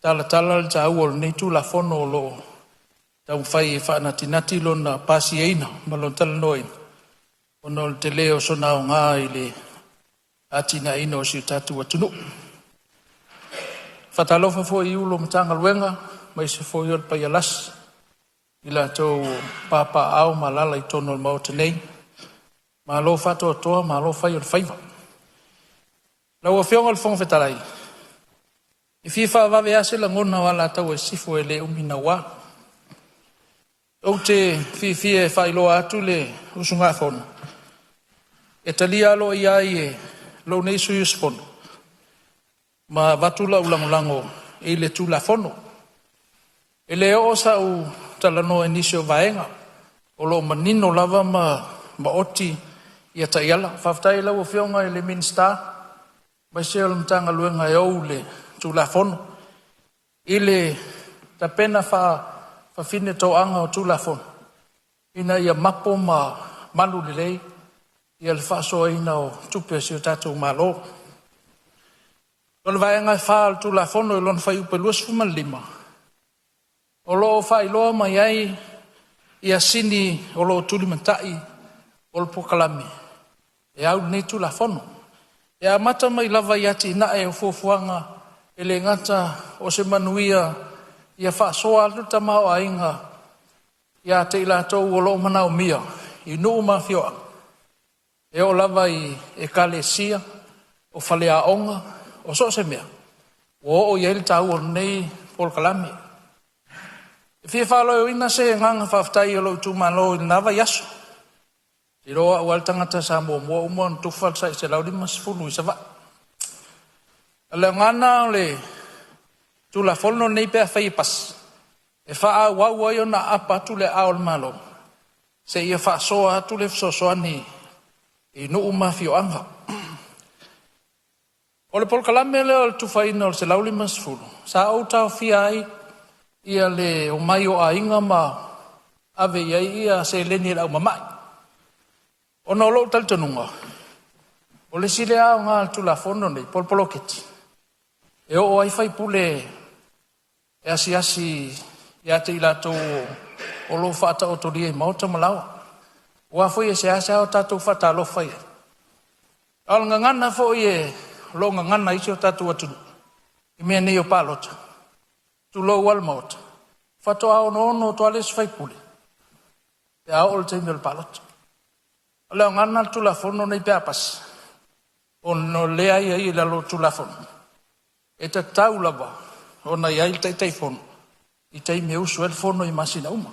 talatala le taua o lenei Tulafono o lo o taumafai e faanatinati lona pasiaina ma lona talanoaina ona o le tele o sona aoga i le atinaeina o si o tatou atunuu. E faatalofa foi i Ofisa Sili o Pulega o Matagaluega aemaise foi o le paia lasi i latou o papaaao ma alaala i totonu o le Maota nei. Malo faatoatoa, malo fai o le faiva. Lau Afioga i le Fofoga Fetalai, e fia faavave a se lagona o Alataua Sisifo e le umi naua. Ou te fiafia e faailoa atu le usugafono e talia aloaia ai e lou nei sui usufono ma avatu lau lagolago i le Tulafono. E le oo sau talanoa i nisi o vaega, o lo o manino lava ma maoti ia taiala. Faafetai i lau Afioga i le Minisita aemaise o le Matagaluega e ou le Tulafono i le tapena faafafine toaga o Tulafono ina ia mapo ma malu lelei ia le faasoaina o tupe a si o tatou Malo. O le vaega e 4 o le Tulafono i lona fuaiupu e 25, o lo o faailoa mai ai ia sini o lo o tulimatai o le polokalame e au lenei Tulafono. E amata mai lava i atinae o fuafuaga e le gata o se manuia ia faasoa atu le tamaoaiga ia te i latou o lo o manaomia i nuu ma afioaga, e oo lava i ekalesia, o faleaoga, o so o se mea ua oo i ai le taua o lenei polokalame. polokalame. E fia faaloeoina se agaga faafetai o lou itumalo i lena vaiaso. Iloa au le tagata sa muamua uma ona tufa le sai 150 i Savaii. O le agaga o le Tulafono lenei pe afai e pasi, e faaauau ai ona aapa atu le aao o le Malo seia faasoa atu le fesoasoani i nuu ma afioaga. O le polokalame lea o le tufaina o le 150, sa ou taofia ai ia le omai o aiga ma ave i ai ia seleni e le aumama'i, ona o lou talitonuga o le isi lea aoga o le Tulafono lenei po o le poloketi, e oo ai faipule e asiasi ia te i latou o lo o faataotolia i maota ma laoa. Aua foi e seasea o tatou faatalofa i ai. A o le gagana foi e o lo o gagana ai si o tatou atunuu i mea nei o palota, tulou lava le Maota, faatoa onoono atu lava le isi faipule pe a oo i le taimi o le palota. O le aoga lena o le Tulafono lenei pe a pasi, ona o lea e aiaia i lalo o le Tulafono, e tatau lava ona i ai le Taitaifono i taimi e usu ai le fono i masina uma.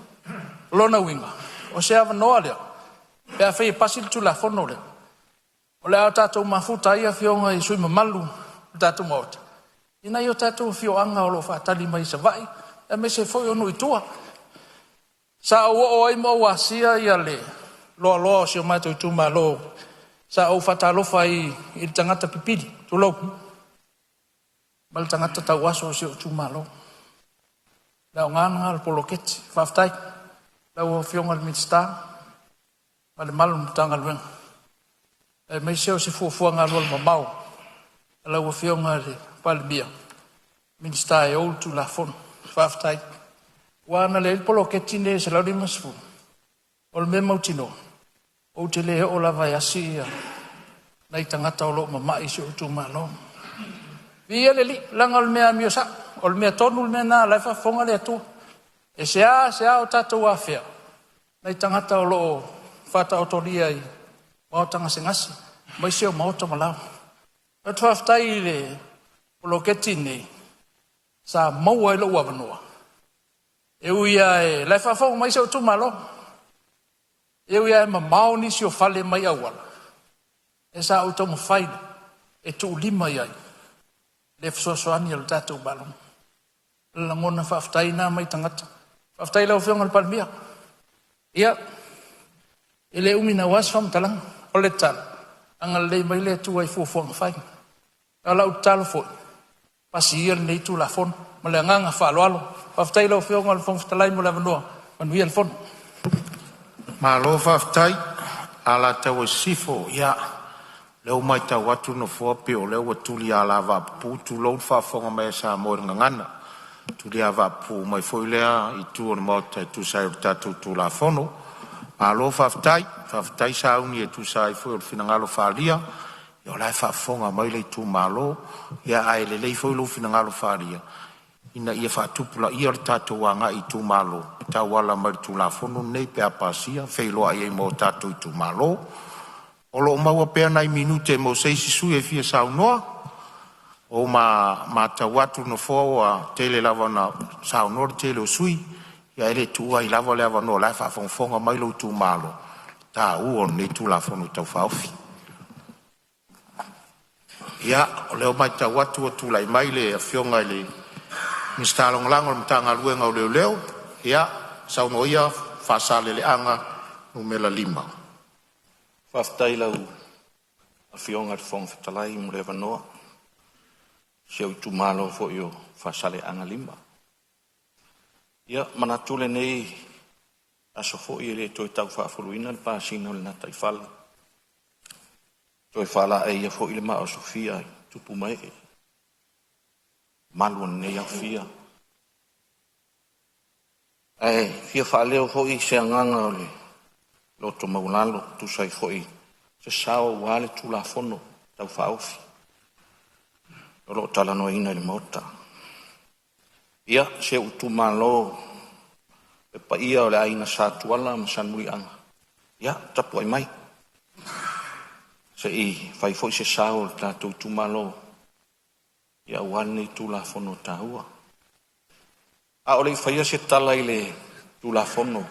O lona uiga, o se avanoa lea pe afai e pasi le Tulafono lea, o le a tatou mafuta ai afioga i sui usufono mamalu o le tatou Maota i nai o tatou afioaga o lo o faatali mai i Savaii aemaise foi o nuu i tua. Sa ou oo ai ma ou asia le loaloa o si o matou itumalo, sa ou faatalofa ai i le tagata pipili, tulou, ma le tagata tauaso o si ou itumalo. Le aoga lena o le poloketi. Faafetai lau Afioga i le Minisita ma le mamalu o le Matagaluega, aemaise o se fuafuaga alualumamao a lau Afioga i le Palemia, Minisita e ou le Tulafono. Faafetai. Aua ana leai le poloketi lenei e 150, o le mea mautinoa ou te le oo lava e asi nai tagata o lo o mamai i si ou itumalo. Viia le Alii, leaga o le mea amio sao, o le mea tonu le mea lena o la e faafofoga le Atua. E sea o tatou afea nai tagata o lo o faataotolia i maota gasegase, aemaise o maota ma laoa. Ou te faafetai i le poloketi lenei sa maua ai lou avanoa, e ui lava o la e faafofoga mai si ou itumalo, e ui lava e mamao nisi o fale mai auala, ae sa ou taumafai e tuulima i ai le fesoasoani a le tatou Malo. O le lagona faafetai lena mai tagata. Faafetai i lau Afioga i le Palemia. Ia, e le umi naua se faamatalaga. O le tatalo, agalelei mai le Atua i fuafuaga fai. A o lau tatalo foi, pasi ia lenei Tulafono ma le agaga faaaloalo. Faafetai i lau Afioga i le Fofoga Fetalai mo le avanoa. Manuia le fono. Malo faafetai. Alataua Sisifo, ia, lea ua matau atu le Nofoa pei o lea ua tuli alavaapupuu, tulou le faafofoga mai a Samoa i le gagana, tuliavaapupuu mai foi lea itu o le Maota e tusa ai o le tatou Tulafono. Malo faafetai, faafetai sauni e tusa ai foi o le finagalo faaalia, o la e faafofoga mai le itumalo. Ia ae lelei foi lou finagalo faaalia ina ia faatupulaia le tatou agai i itumalo e tauala mai i le Tulafono lenei pe a pasia, feiloai ai ma o tatou itumalo. O lo o maua pea nai minute mo se isi sui usufono e fia saunoa. Ua matau atu le Nofoa ua tele lava ina saunoa le tele o sui usufono, ae le tuua ai lava le avanoa o la e faafogafoga mai lou itumalo i le taua o lenei Tulafono Tau Faaofi. Ia, o lea ua matau atu ua tulai mai le Afioga i le Minisita Lagolago o le Matagaluega o Leoleo. Ia, saunoa ia Faasaleleaga 5. Faafetai i lau Afioga i le Fofoga Fetalai mo le avanoa. Si ou itumalo foi o Faasaleleaga 5. Ia, manatu lenei aso foi e le toe tau faafuluina le pasina o le gataifale, toe faalaeia foi le maa o Sofia i tupu ma ee, mamalu o lenei aofia. Ae fia faaleo foi se agaga o le loto maualalo e tusa ai foi se sao aua le Tulafono Tau Faaofi o lo o talanoaina i le Maota. Ia, si ou itumalo, le paia o le Aiga Sa Tuala ma Salemuliaga, ia tapuai mai se i fai foi se sao o le tatou itumalo aua lenei Tulafono taua. A o le i faia se tala i le Tulafono,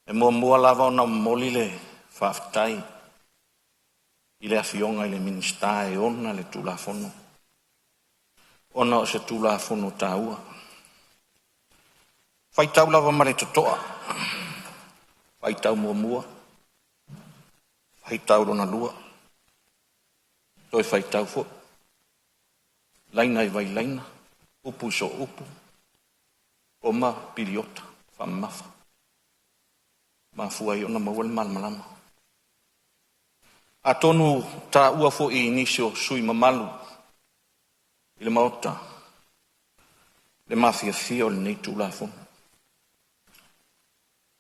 e muamua lava ona momoli le faafetai i le Afioga i le Minisita e ona le Tulafono, ona o se Tulafono taua. E faitau lava ma le totoa, faitau muamua, faitau lona lua, toe faitau foi, laina i vailaina, upu i soo upu, koma piliota, faamamafa. Mafua ai ona maua le malamalama. Atonu taua foi i nisi o sui usufono mamalu i le Maota le mafiafia o lenei Tulafono.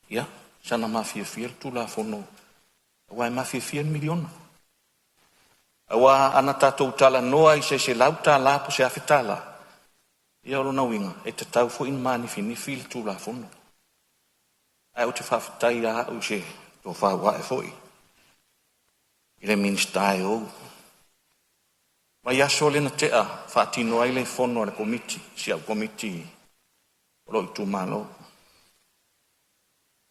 Ia, sana mafiafia le Tulafono, aua e mafiafia le miliona. Aua ana tatou talanoa i se $100 po o se $1,000, ia o lona uiga e tatau foi ona manifinifi le Tulafono. Ae ou te faafetai ia au i se tofa ua ae foi i le Minisita e ou. Vaiaso lea na tea faatino ai le fono a le Komiti, si au Komiti o lou itumalo.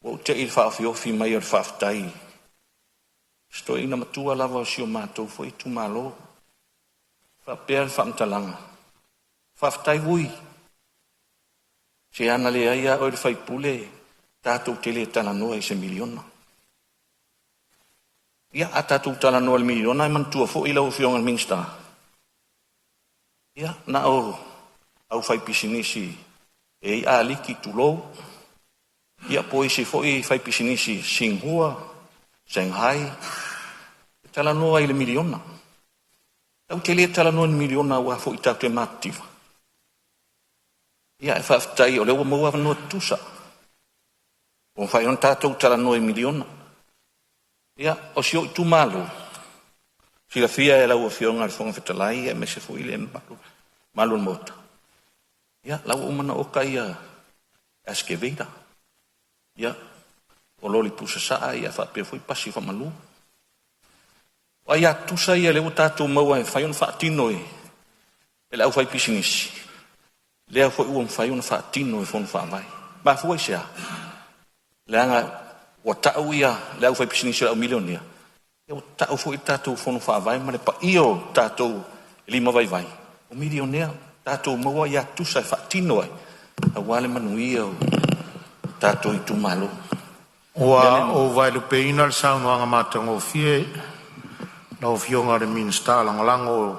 Ua ou te i le faaofiofi mai o le faafetai si toeaina matua lava o si o matou foi itumalo. Faapea le faamatalaga, faafetai Vui, se ana leai a oe le faipule, tatou te le talanoa i se miliona. Ia, a tatou talanoa i le miliona, e manatua foi lau Afioga i le Minisita, ia, na o au faipisinisi e i aliki tulou, ia po o isi foi faipisinisi Singhua, Shanghai, e talanoa i le miliona. Tatou te le talanoa i le miliona aua foi tatou te matitiva. Ia, e faafetai o lea ua maua avanoa tutusa, ua mafai ona tatou talanoa i miliona. Ia, o si ou itumalo, silafia e lau Afioga i le Fofoga Fetalai aemaise foi le mamalu o le Maota, ia, la ua uma ona oka ia excavator, ia, o loli pusasaa ia faapea foi pasi faamalu. O ai tutusa ia lea ua tatou maua e mafai ona faatino e le aufaipisinisi, lea foi ua mafai ona faatino e Fono Faavae. Mafua i se a? Leaga ua tau ia le aufaipisinisi o le aumilionea, ua tau foi le tatou Fono Faavae ma le paia o tatou lima vaivai, o milionea, tatou maua ia tutusa e faatino ai, aua le manuia o tatou itumalo. Ua ou vaelupeina le saunoaga matagofie lau Afioga i le Minisita Lagolago o le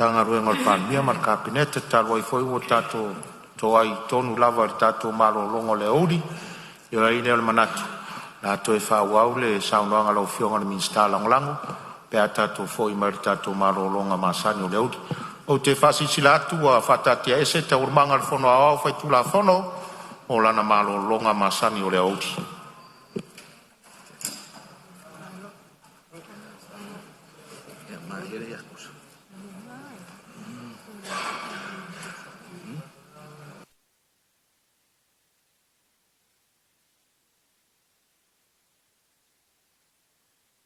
Matagaluega a le Palemia ma le Kapeneta, talu ai foi ua tatou toai tonu lava i le tatou malologa o le aoauli, ona i ai lea o le manatu o le a toe faaauau le saunoaga a lau Afioga i le Minisita Lagolago pe a tatou foi mai le tatou malologa masani o le aoauli. Ou te faasilasila atu ua faataatiaese Taualumaga a le Fono Aoao Faitulafono mo lana malologa masani o le aoauli.